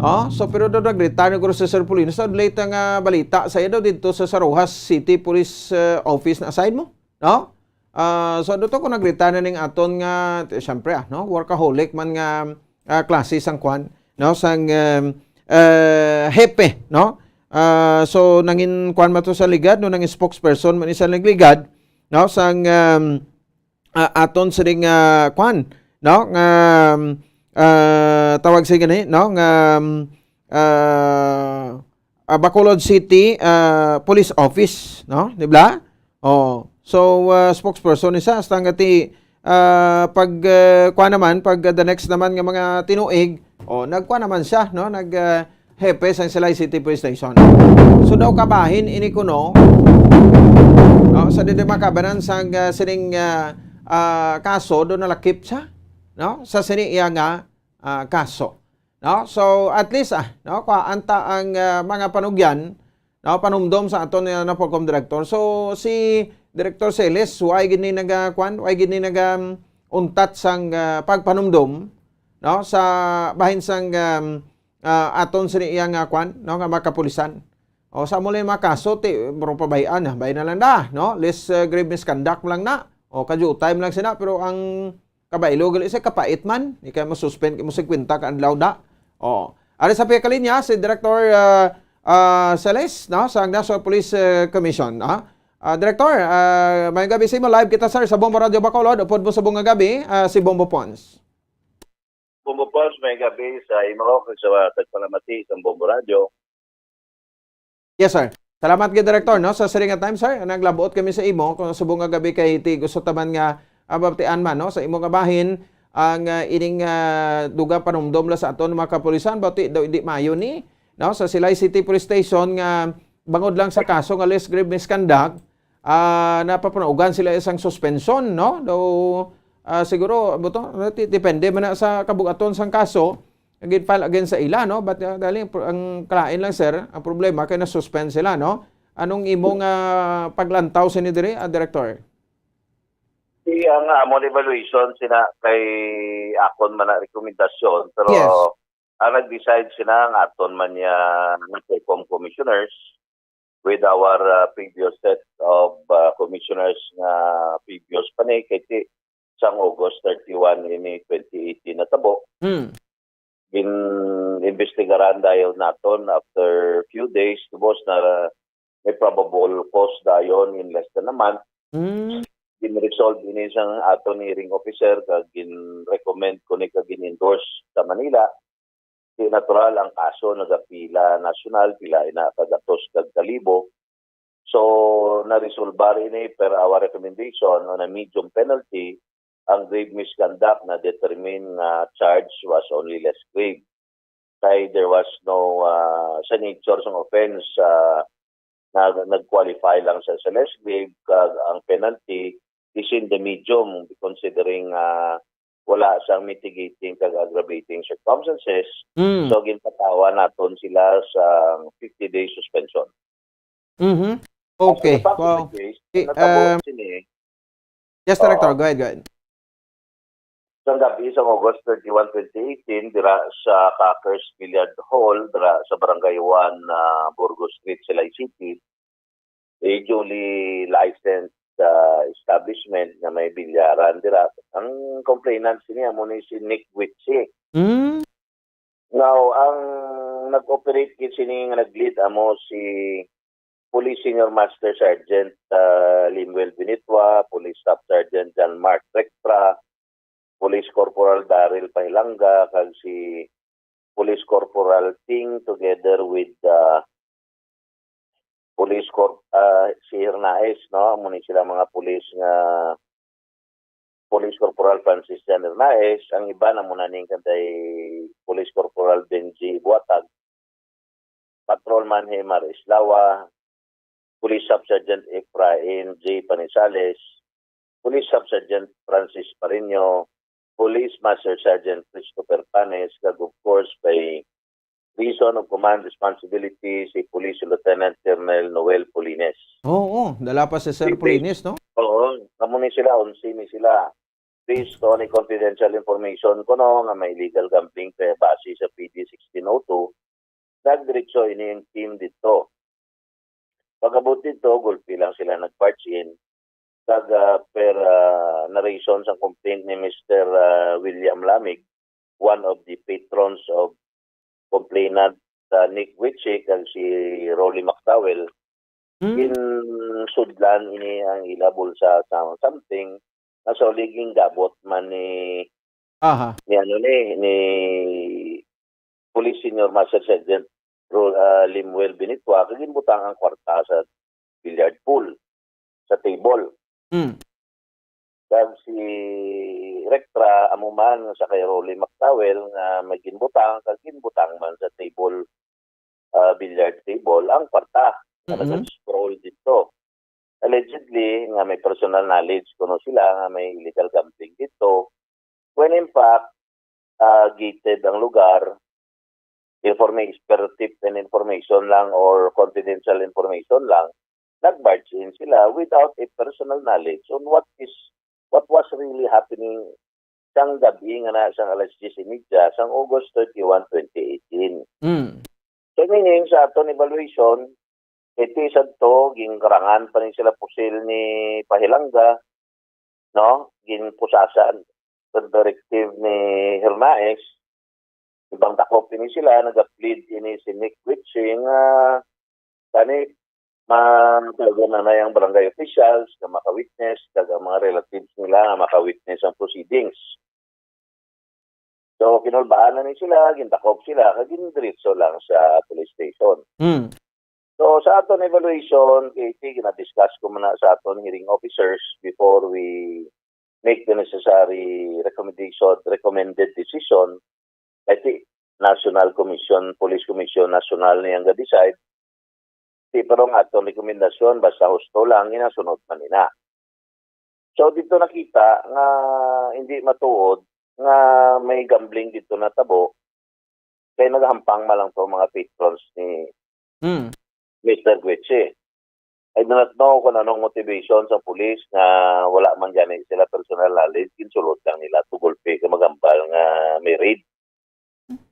Oh, so pero daw nag-retire na guro si Sir Polines. So, late nga balita sa iya daw dito sa, sa Roxas City Police, ah, Office na assign mo, no? Ah, so, dito ko nag-retire na ning aton nga, t-, siyempre, ah, no? Workaholic man nga, ah, klase sang kwan, no? Sang, um, eh, hepe, no? Ah, so, nangin kwan man to sa ligad, no? Nangin spokesperson man ni sa nagligad, no? Sang, um, ah, aton sining, ah, kwan, no? Nga, um, ah, tawag sa gani, no? Nga, um, ah, ah, Bacolod City, ah, Police Office, no? Di ba? Oh. So, ah, spokesperson ni sa, hasta nga ti, ah, pag, ah, kwan naman, pag, ah, the next naman nga mga tinuig, oh, nagkwan naman siya, no? Nag, ah, hepe sang Silay City Police Station. So daw kabahin ini kuno, no, sa didi makabanan sang, ah, sining, ah, ah, kaso, do nalakip siya, no, sa sini iya nga, ah, kaso, no. So at least, ah, no, kwa anta ang, ah, mga panugyan, no, panumdom sa aton nga na Polcom Director. So si Director Celes, why gid ni naga, kwan, why gid ni naga, um, untat sang, ah, pagpanumdom, no, sa bahin sang, um, ah, aton sini iya nga kwan, no, nga mga kapulisan. O, sa amo lang mga kaso, ti, bro, pabayaan na, bay na lang na, no? Less, ah, grave misconduct lang na. O, kadyo time lang sina, pero ang kabaylo, gali sa kapait man, di kaya mo-suspend, mo singkwenta ka adlaw na. O, ari sa pagkalinya, si Director, ah, ah, Celes, no, sa National Police, ah, Commission, no? Ah, Director, ah, may gabi sa imo, live kita, sir, sa Bombo Radio Bacolod, upod mo sa bunga gabi, ah, si Bombo Pons. Bombo Pons, may gabi sa imo kag sa tagpalamati sa Bombo Radio. Yes, sir. Salamat gid, Director, no, sa siring nga time, sir. Naglabuot kami sa imo kung subong nga gabi kay ti gusto taman nga, ah, mabatian man, no, sa imo nga bahin ang, ah, ining, ah, dugang panumdom la sa aton mga kapulisan, bati daw hindi mayo ni, no, sa Silay City Police Station nga bangod lang sa kaso nga less grave misconduct, ah, napapanugan sila isang suspension, no? Daw, ah, siguro, buto, ti-, depende man na sa kabugaton sang kaso nga gin-file against sa ila, no? But, ah, dali, ang pro-, ang kalain lang, sir, ang problema kay na-suspend sila, no? Anong imong, ah, paglantaw sini diri, ah, Director? Di ang amon evaluation sina kay akon man na rekomendasyon, pero Yes. ang nag-decide sina ang aton man niya nga COCOM commissioners with our, ah, previous set of, ah, commissioners nga previous pa ni kay ti sang August thirty-one ini twenty eighteen natabo. Hmm. Gin-imbestigaran dayon naton after few days, tubos na may probable cause dayon in less than a month. Hmm. Gin-resolve ini sang aton hearing officer kag gin-recommend ko ni kag gin-endorse sa Manila. Di natural ang kaso nagapila nasyonal, pila ina ka gatos kag kalibo. So, naresolbar ini per our recommendation on a medium penalty. Ang grave misconduct na determine nga charge was only less grave. Kay there was no, ah, sa nature sang offense, ah, na nag-qualify lang sa, sa less grave, kag ang penalty is in the medium considering, ah, wala sang mitigating kag aggravating circumstances. Mm. So, ginpatawan naton sila sa fifty day suspension. Mhm. As to the fact of the case, eh, natabo um, sini, yes, Director. Oo. Go ahead, go ahead. Sang gabi sang August thirty-one, twenty eighteen, dira sa Cockers Billiard Hall, dira sa Barangay one, ah, Burgos Street, Silay City, a duly licensed, ah, establishment nga may bilyaran dira. Ang complainant sini amo ni si Nick Guichi. Mm. Now, ang nag-operate gid sini nga nag-lead amo si Police Senior Master Sergeant, ah, Limuel Binitua, Police Staff Sergeant John Mark Rectra, Police Corporal Daryl Pahilanga, kag si Police Corporal Ting together with, ah, Police Corp-, ah, si Hernaez, no? Amo ni sila mga pulis nga Police Corporal Francis Jan Hernaez, ang iban amo na ning kanday Police Corporal Benji Buatag, Patrolman Hemar Islawa, Police Sub Sergeant Efrain J Panisales, Police Sub Sergeant Francis Pareño, Police Master Sergeant Christopher Panes, kag of course by reason of command responsibility si Police Lieutenant Colonel Noel Polines. Oo, dala pa si Sir Polines, no? Oo, kamo ni sila, onse ni sila. Based on a confidential information kuno nga may illegal gambling kay base sa P D sixteen oh two, nagdiretso ini ang team dito. Pag-abot dito, gulpi lang sila nag-barge in. Kag, ah, per, ah, narration sang complaint ni Mister, ah, William Lamig, one of the patrons of complainant, ah, Nick Guichi kag si Rolly McDowell, hmm, ginsudlan ini ang ila bulsa sa something nga sa uli gingabot man ni, aha, ni ano ni, ni Police Senior Master Sergeant Ro-, ah, Limuel Binitua, kag ginbutang ang kwarta sa billiard pool, sa table. Mm. Kag si Rectra, amo man sa kay Rolly McDowell nga may ginbutang, kag ginbutang man sa table, ah, billiard table, ang kwarta nga, mm-mm, nag-sprawl dito. Allegedly, nga may personal knowledge kuno sila nga may illegal gambling dito. When in fact, ah, gated ang lugar, informa-, per tip and information lang or confidential information lang, nag-barge in sila without a personal knowledge on what is, what was really happening sang gabi nga na, sang alas diyes y media, sang August thirty-one, twenty eighteen. Mm. So, meaning, sa aton evaluation, iti sadto, ginkarangan pa ni sila pusil ni Pahilanga, no? Ginpusasan sa directive ni Hernaez. Ibang dakop ini sila, nagaplead ini si Nick Witching, ah, kani, ma-, tawagan na na ang barangay officials nga maka-witness, kag ang mga relatives nila nga maka-witness ang proceedings. So, kinulbaan na ni sila, gindakop sila, kag gindiretso lang sa police station. Mm. So, sa aton evaluation, kay ti gina-discuss ko man na sa aton hearing officers before we make the necessary recommendation, recommended decision. Kay ti National Commission, Police Commission National ni ang ga-decide. Ti, pero ang aton rekomendasyon, basta husto lang, ginasunod man nila. So, dito nakita nga hindi matuod nga may gambling dito natabo, kay nagahampang man lang to mga patrons ni, mm, Mister Gueche. I do not know kung anong motivation sa pulis nga wala man gani sila personal knowledge, ginsulod lang nila to gulpi kay magambal nga may raid.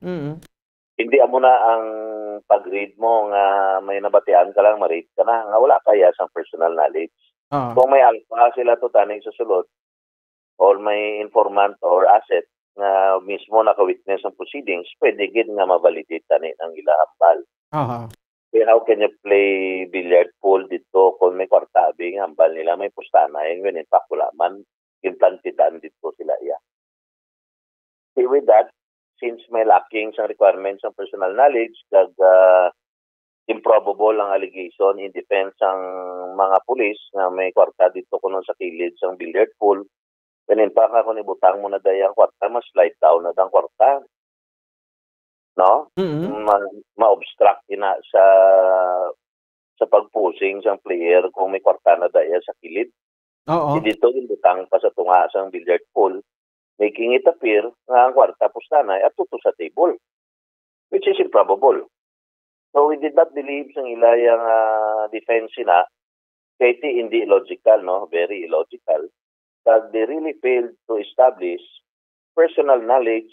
Mm. Di amo na ang pag-read mo nga may nabatian ka lang, ma-read ka na, nga wala kaya sang personal knowledge. Ah. Kung may alpha sila to tani sa sulod, or may informant or asset nga mismo naka-witness ang proceedings, pwede gid nga ma-validate tani ang ila hambal. Aha. Kaya how can you play billiard pool dito kung may kwarta abi nga hambal nila may pustana, and when in fact wala man, ginplantidan dito sila iya. See, with that, since may lacking sang requirements sang personal knowledge, kag, ah, improbable ang allegation in defense sang mga pulis nga may kwarta dito kuno sa kilid sang billiard pool, when in fact, nga kung ibutang mo na daya ang kwarta, ma-slide down na ang kwarta. No? Mm. Ma-, ma-obstruct ina sa, sa pag-posing sang player kung may kwarta na daya sa kilid. Oo. Di dito, ginbutang pa sa tunga sang billiard pool, making it appear nga ang kwarta pustanay at tuto sa table, which is improbable. So, we did not believe sang ila yang, ah, defense sina, kay ti hindi logical, no? Very illogical. Kag they really failed to establish personal knowledge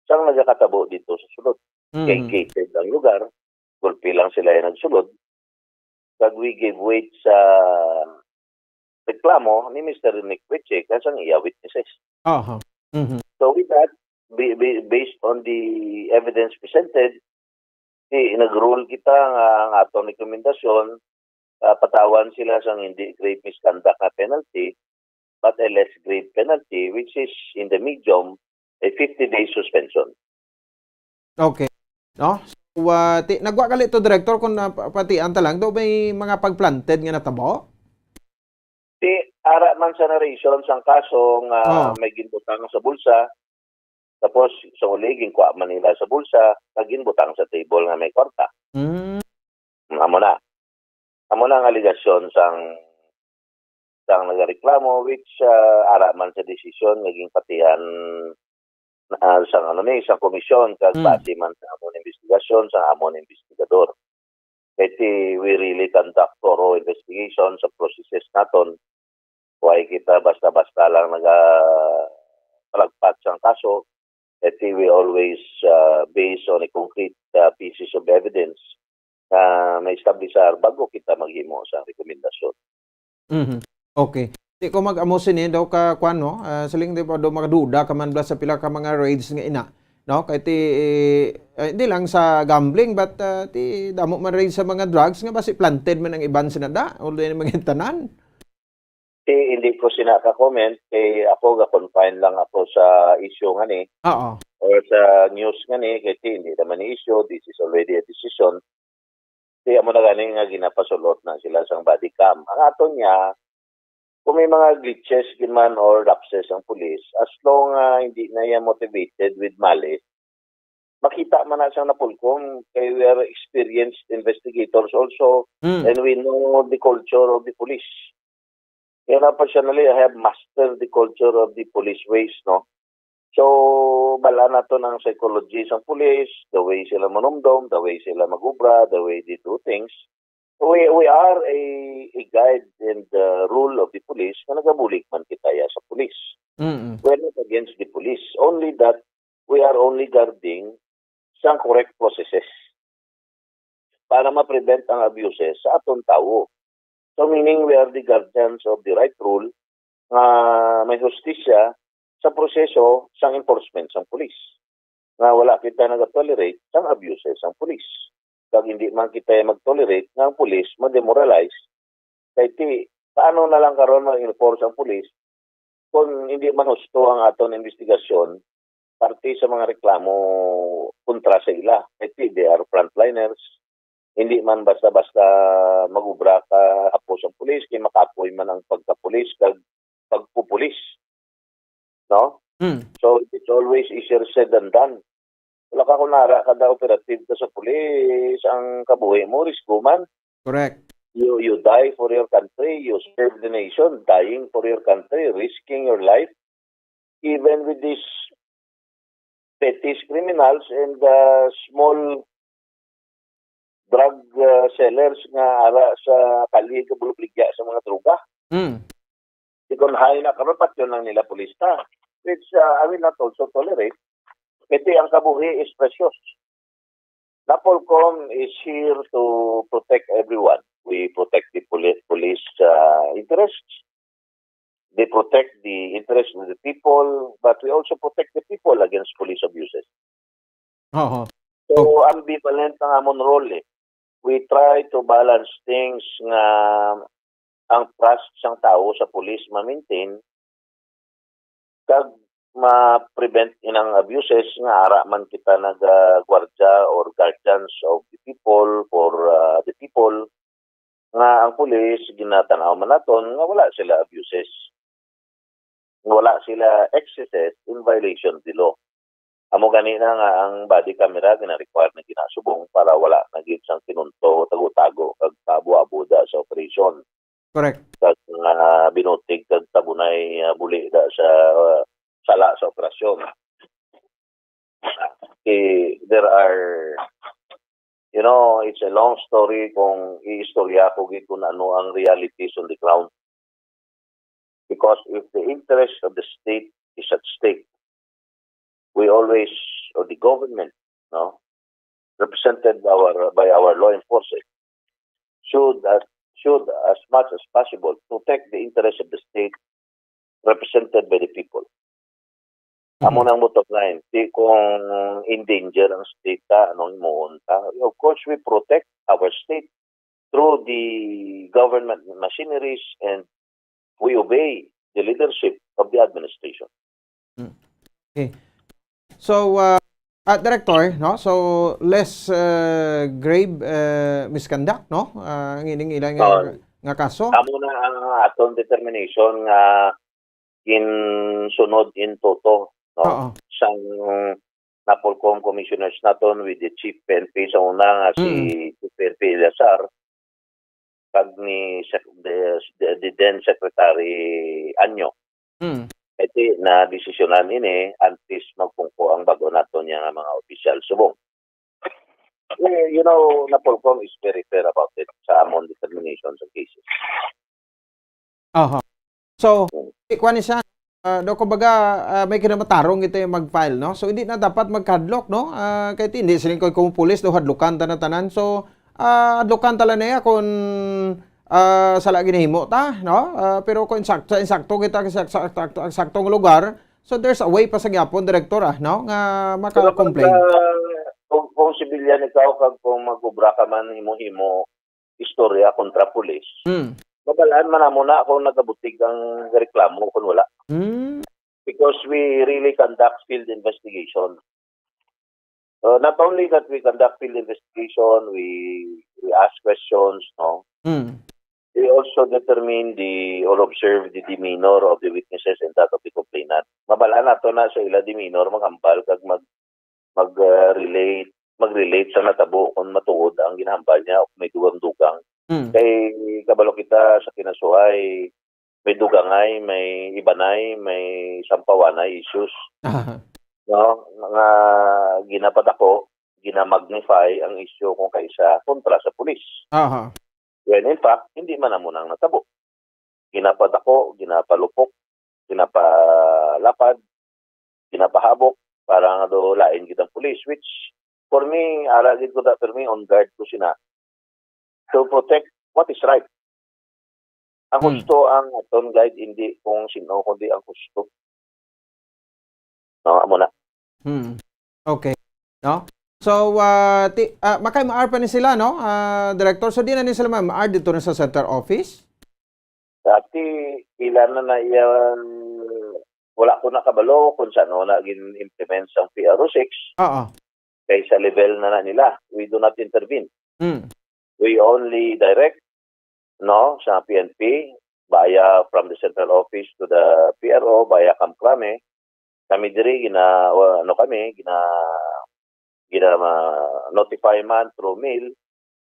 sang nagakatabo dito sa sulod. Kay Mm. gated ang lugar, gulpi lang sila yung nagsulod. Kag we give weight sa reklamo ni Mister Nick Ritchie kag sang iya witnesses. Aha. Mhm. So with that, be-, be-, based on the evidence presented, di, nag-rule kita nga ang atong rekomendasyon, ah, patawan sila sang hindi grave misconduct nga penalty, but a less grave penalty, which is in the medium, a fifty-day suspension. Okay. No? So, ah, ti-, nagwa gali to, Director, kung, ah, pa-, patian ta lang, do may mga pagplanted nga natabo? Ti, ara man sa narration sang kaso nga Oh. may ginbutang sa bulsa, tapos sa uli, ginkuha man nila sa bulsa, kag ginbutang sa table nga may kwarta. Mm. Amo na. Amo na ang alegasyon sang, sang nagareklamo, which, ah, ara man sa desisyon nga ginpatihan, ah, sang, ano ni, sang komisyon, kag Mm. base man sa amon investigasyon, sa amon investigador. Kay ti, we really conduct thorough investigation sa processes naton. Why kita basta-basta lang naga-, palagpat sang kaso. Kay ti, we always, ah, based on a concrete, ah, pieces of evidence na na-establishar bago kita maghimo sa rekomendasyon. Mhm. Okay. Di ko mag-amo sini daw ka, kwan, no? Ah, siling di pa daw makaduda ka man bala sa pila ka mga raids nga ina, no? Kay ti, eh, di lang sa gambling, but, ah, ti damo man raids sa mga drugs nga basi planted man ang iban sina da, although yung mga tanan. Ti, hindi ko sina ka-comment, kay ako ga-confine lang ako sa issue nga ni, Oo. or sa news nga ni, kay ti, hindi naman ni issue, this is already a decision. Ti, amo na gani nga ginapasulot na sila sang body cam. Ang aton niya, kung may mga glitches gid man or lapses ang pulis, as long nga hindi na yan motivated with malice, makita man na sang napulkom, kay we are experienced investigators also, Mm. and we know the culture of the police. Kaya na, personally, I have mastered the culture of the police ways, no? So, bala naton ang psychology sang police, the way sila manumdom, the way sila mag-obra, the way they do things. We, we are a, a guide and, uh, rule of the police nga nagabulig man kita ya sa police. Mm-mm. We're not against the police, only that we are only guarding sang correct processes para ma-prevent ang abuses sa aton tawo. So, meaning we are the guardians of the right rule nga may hustisya sa proseso sang enforcement sang pulis, nga wala kita nagatolerate sang abuses sang pulis. Kag hindi man kita mag-tolerate nga ang pulis ma-demoralize. Kay ti, paano na lang karon mag-enforce ang pulis kung hindi man husto ang aton investigasyon parte sa mga reklamo kontra sa ila? Kay ti, they are frontliners. Hindi man basta-basta mag-obra ka hapos ang pulis, kay makapoy man ang pagkapulis kag pagpupulis. No? Hmm. So, it's always easier said than done. Wala ka, kung nara ka da operative ka sa pulis, ang kabuhi mo, risko man. Correct. You, you die for your country, you serve the nation, dying for your country, risking your life. Even with these petty criminals and, uh, small drug, uh, sellers nga ara sa kalye nga bulubligya sa mga droga. Mm. Di kon high na karon, patyon lang nila pulista, which, uh, I will not also tolerate. Kay ti ang kabuhi is precious. APOLCOM is here to protect everyone. We protect the poli-, police uh, interests. They protect the interests of the people, but we also protect the people against police abuses. Oo. So, ambivalent ang amon role eh. We try to balance things nga ang trust sang tawo sa police ma-maintain kag ma-prevent inang abuses nga ara man kita nagagwardya or guardians of the people for uh, the people nga ang police ginatanaw man naton nga wala sila abuses, nga wala sila excesses in violation of the law. Amo gani na nga ang body camera gina-require na ginasubong para wala na gid sang kinunto, tago-tago kag paabo-abo da sa operasyon. Correct. Kag mga binutig kag tabunay uh, buli da sa uh, sala sa operasyon. Eh, there are you know, it's a long story kung iistorya ko gid kung ano ang realities on the ground. Because if the interest of the state is at stake, we always, or the government, no, represented our by our law enforcement, should as should as much as possible protect the interest of the state represented by the people. Amo nang bottom line. Di kung in danger ang state ta, anong himuon ta? Of course, we protect our state through the government machineries and we obey the leadership of the administration. Okay. So, uh, at director, no? So, less uh, grave uh, misconduct, no? Uh, ang ining ilang nga, nga kaso. Amo na ang aton determination nga ginsunod in toto, no? Oo. Sang NAPOLCOM commissioners naton with the chief P N P sa una nga si Mm. Chief P N P Eleazar kag ni Sec- the, the, the then Secretary Anyo. Mm. Iti na desisyonan ini antes magpungko ang bago naton nga mga opisyal subong. Eh, you know, NAPOLCOM is very fair about it sa amon determination sa cases. Aha. So, ikuan ni siya, ah, do kumbaga, ah, may kinamatarong ito yung mag-file, no? So, hindi na dapat magkadlok, no? Ah, kay hindi siling ko kung pulis do hadlukan tanan-tanan. So, ah, hadlukan tala niya kung ah, sala ginahimo ta, no? Ah, pero kung insakto, insakto kita sa, sa, sa, sa saktong lugar, so there's a way pa sa gyapon, Director, ah, no? Nga Pero kung, maka-complain. ah, kung, kung civilian ikaw kag kung mag-obra ka man himo-himo istorya kontra pulis, Hmm. mabalaan man namo na kung nagabutig ang reklamo kung wala. Hmm. Because we really conduct field investigation. Uh, not only that we conduct field investigation, we we ask questions, no? Hmm. We also determine the or observe the demeanor of the witnesses and that of the complainant. Mabalaan nato na sa ila demeanor maghambal kag mag mag uh, relate mag-relate sa natabo kung matuod ang ginahambal niya o may dugang-dugang. Hmm. Kay kabalo kita sa kinasuhay, may dugangay, may ibanay, may sampawanay issues, Aha. no? Nga ginapadako, ginamagnify ang isyu kung kaisa kontra sa pulis. Aha. When in fact, hindi man amo nang natabo. Ginapadako, ginapalupok, ginapalapad, ginapahabok para nga do lain gid ang pulis, which for me, ara gid ko da, for me, on guard ko sina to protect what is right. Ang Hmm. husto ang aton guide, hindi kung sino, kundi ang husto. No, amo na. Hmm. Okay. No? So, ah, ti, ah, makay maar pa ni sila, no? Ah, Director, so di na ni sila maar dito na sa center office? Dati, ila na na iyang, wala ko nakabalo kung saan na gin-implement sang P R O six. Oo. Kay sa level na na nila, we do not intervene. Mm. We only direct, no, sa P N P, via from the central office to the P R O, via Camp Crame. Kami diri, gina, ano kami, gina, gina, notify man through mail.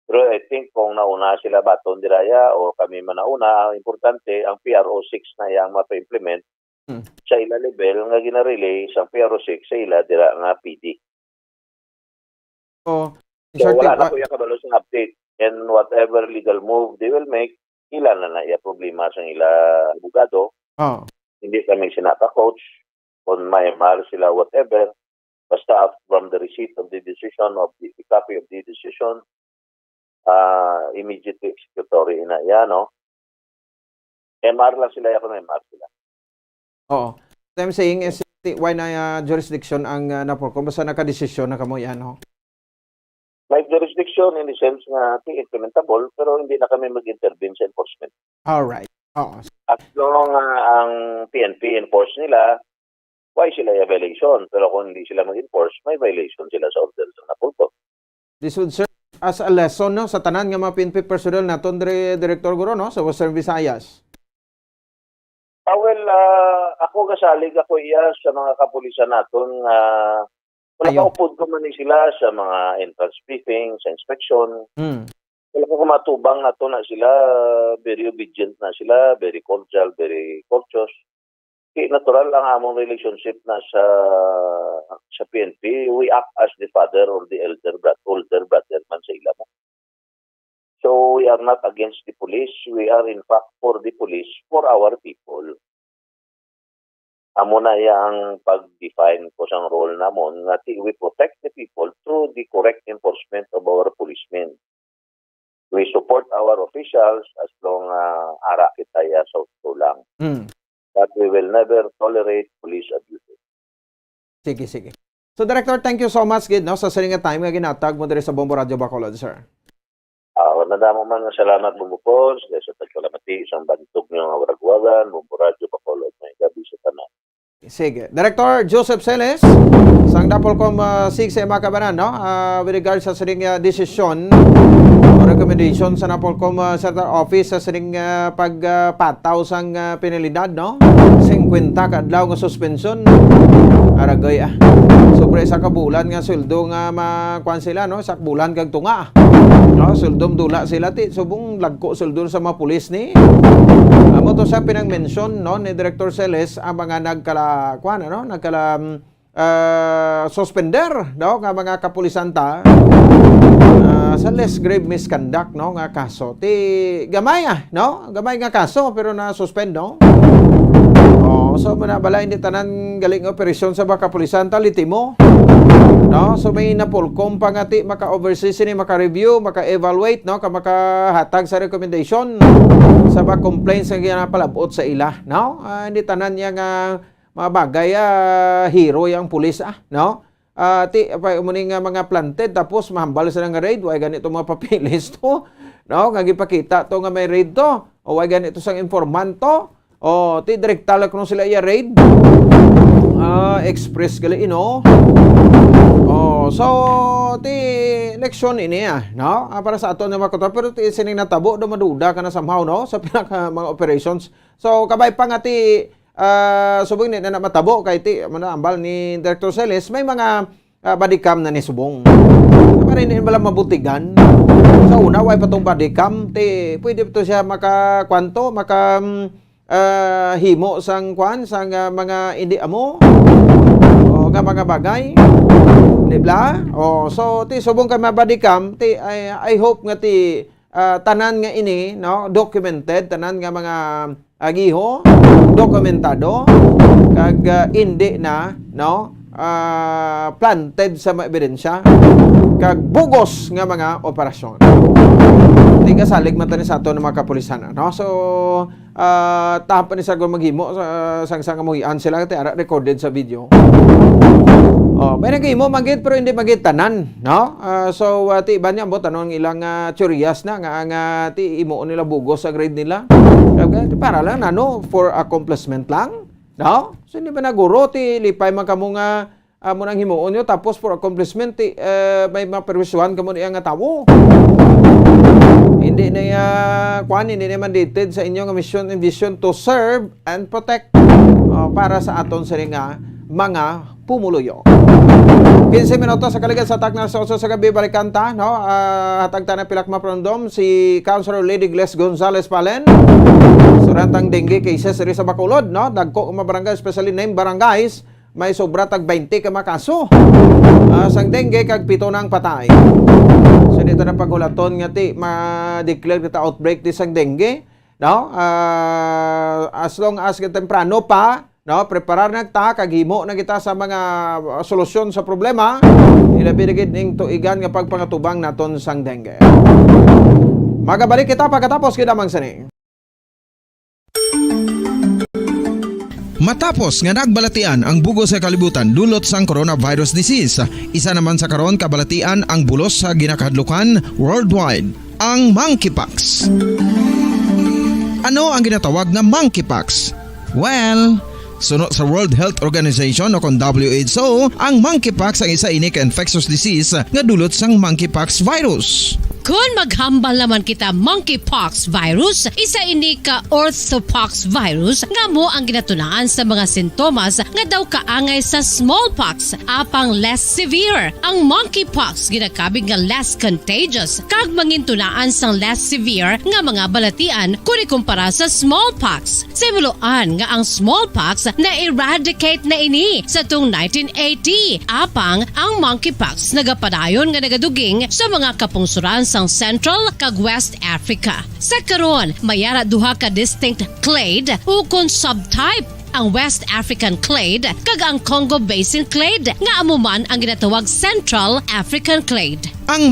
Pero I think kung nauna sila baton diraya o kami man nauna, ang importante, ang P R O six na iyang mapa-implement Hmm. sa ila level nga gina-relay sa P R O six sa ila dira nga P D. So, So, Sir wala Tim, na ko yung kabalo sa update. And whatever legal move they will make, ila na na iya problema sa ila abogado. ah, Hindi kami sinaka coach. Kung may mar sila, whatever. Basta draft from the receipt of the decision, of the, the copy of the decision, ah, immediately executory na iya, no? M R lang sila, ako na M R sila. Oo. What I'm saying is, ti-, why na, ah, jurisdiction ang, ah, NAPOLCOM? Basta nakadesisyon na kamo yan, no? May jurisdiction in the sense nga ti implementable, pero hindi na kami mag-intervene sa enforcement. Alright. Oo. As long, ah, ang P N P enforce nila, why sila yung violation? Pero kung hindi sila mag-enforce, may violation sila sa order sa NAPOLCOM. This would serve as a lesson, no, sa tanan nga mga P N P personnel naton, Dire-, Director, guro, no, sa Western Visayas. Ah, well, ah, ako gasalig ako iya sa mga kapulisan naton nga wala Ayo. Kaupod ko man ni sila sa mga entrance briefing, sa inspection. Hmm. Wala ko kumatubang na to na sila, very obedient na sila, very cordial, very courteous. Kay natural ang among relationship na sa sa P N P. We act as the father or the elder brother, older brother man sa ila mo. So we are not against the police. We are in fact for the police, for our people. Amo na iya ang pag-define ko sang role namon nga ti-, we protect the people through the correct enforcement of our policemen. We support our officials as long, ah, ara kita iya sa husto lang. Hmm. But we will never tolerate police abuses. Sige, sige. So, Director, thank you so much gid, no, sa sining nga time nga ginatag mo diri sa Bombo Radio Bacolod, sir. Ah, wala na mo man nga salamat, Bombo Pons, dahil sa pagkalamati sa bantog niyo nga waragwagan, Bombo Radio Bacolod, may gabi sa tanan. Sige. Director Joseph Celes, sang NAPOLCOM, ah, six sa Makabanan, no? Ah, with regards sa sining, ah, desisyon o recommendation sa NAPOLCOM, ah, Central Office sa sining, ah, pag, ah, pataw sang, ah, penalidad, no? Singkwenta ka adlaw nga suspension. Aragoy, ah. Sobra isa ka bulan nga sweldo nga ma-, kuwan sila, no? Isa ka bulan kag tunga. No? Sweldo dula sila, ti. Subong lagko sweldo sa mga pulis ni. Amo to sa pinang-mention, no, ni Director Celes ang mga nagkala, kuwan, ano? Nagkala, mm, ah, suspender, no, nga mga kapulisan ta, ah, sa less grave misconduct, no, nga kaso. Ti gamay, ah, no? Gamay nga kaso, pero na-suspend, no? Oh, so, muna bala, hindi tanan galing operasyon sa mga kapulisan ta, litimo. No? So, may NAPOLCOM pa nga ti maka-oversee sini, maka-review, maka-evaluate, no? Ka makahatag sa recommendation sa mga complaints nga ginapalabot sa ila, no? Ah, hindi tanan niya nga mga bagay, ah, hero yang pulis, ah, no? Ah, ti, pa, mo ni nga mga planted, tapos mahambal sila nga raid, way gani to mga papeles to, no? Nga gipakita to nga may raid to, o way gani to sang informant to, o ti direkta lang kuno sila iya raid. Ah, express gali, no? Oh, so ti leksyon ini, ah, no? Ah, para sa aton nga mga kuto, pero ti sining natabo do maduda ka na somehow, no? Sa pinaka mga operations. So kabay pa nga ti, ah, subong ni na matabo kay ti, ano, ambal ni Director Celes, may mga, ah, body cam na ni subong. Para hindi bala mabutigan. Sa una, way pa tong body cam, ti, pwede to siya maka, kwanto, maka, mm, ah, himo sang kwan, sang, ah, mga hindi amo. O nga mga bagay. Di ba? O, so, ti, subong kay mga body cam, ti, I, I hope nga ti, ah, tanan nga ini, no, documented, tanan nga mga agiho, dokumentado, kag, ah, indi na, no, ah, planted sa mga ebidensya, kag bugos nga mga operasyon. Tigasalig man tani sa aton nga mga kapulisan, no? So, ah, tahan pa ni sa maghimo, sa, sang, sang kamuhian sila, ti ara recorded sa video. Oh, may naghimo man gid, pero hindi man gid tanan, no? Ah, so, ah, ti iban niya, ambot, ano ang ilang, ah, teoryas na, nga, nga, ti imo nila bugos sa grade nila. Kaya, para lang, ano, for accomplishment lang, no? So, hindi ba na guro, ti lipay man kamo nga, ah, mo nang himuon nyo, tapos for accomplishment, ti, eh, may maperwisyohan kamo niya nga tawo. Hindi na iya, kwan, hindi na mandated sa inyo nga mission and vision to serve and protect, ah, para sa aton sini nga mga pumuluyo. Quince minutos sa kaligal sa atak na sa oso sa gabi, balikan ta, no? Ah, hatag ta na pilak maprondom si Councilor Lady Gles Gonzales Palen. Surantang dengue cases diri sa Bacolod, no? Dagko ang mga barangay, especially nine barangays, may sobra tag twenty ka mga kaso, ah, sang dengue, kag pito na ang patay. So, dito na paghulaton nga ti ma-declare kita outbreak di sang dengue, no? Ah, as long as ka temprano pa, No, preparar na ta kag himo na kita sa mga, uh, solusyon sa problema, ilabi na gid ning tuigan nga pagpangatubang naton sang dengue. Magabalik kita pagkatapos gid lamang sini. Matapos nga nagbalatian ang bug-os nga kalibutan dulot sang coronavirus disease, isa naman sa karon kabalatian ang bulos sa ginakahadlukan worldwide, ang monkeypox. Ano ang ginatawag nga monkeypox? Well, suno sa World Health Organization o kon W H O, ang monkeypox ang isa ini ka infectious disease nga dulot sang monkeypox virus. Kon maghambal naman kita monkeypox virus, isa ini ka orthopox virus nga amo ang ginatunaan sa mga sintomas nga daw kaangay sa smallpox, apang less severe. Ang monkeypox ginakabig nga less contagious kag mangintunaan sang less severe nga mga balatian kon ikumpara sa smallpox. Sa himuloan nga ang smallpox na-eradicate na ini sa tung nineteen eighty, apang ang monkeypox nagapadayon nga nagaduging sa mga kapungsuran sang Central kag West Africa. Sa karon, may ara duha ka distinct clade ukon subtype, ang West African clade kag ang Congo Basin clade, nga amo man ang ginatawag Central African clade. Ang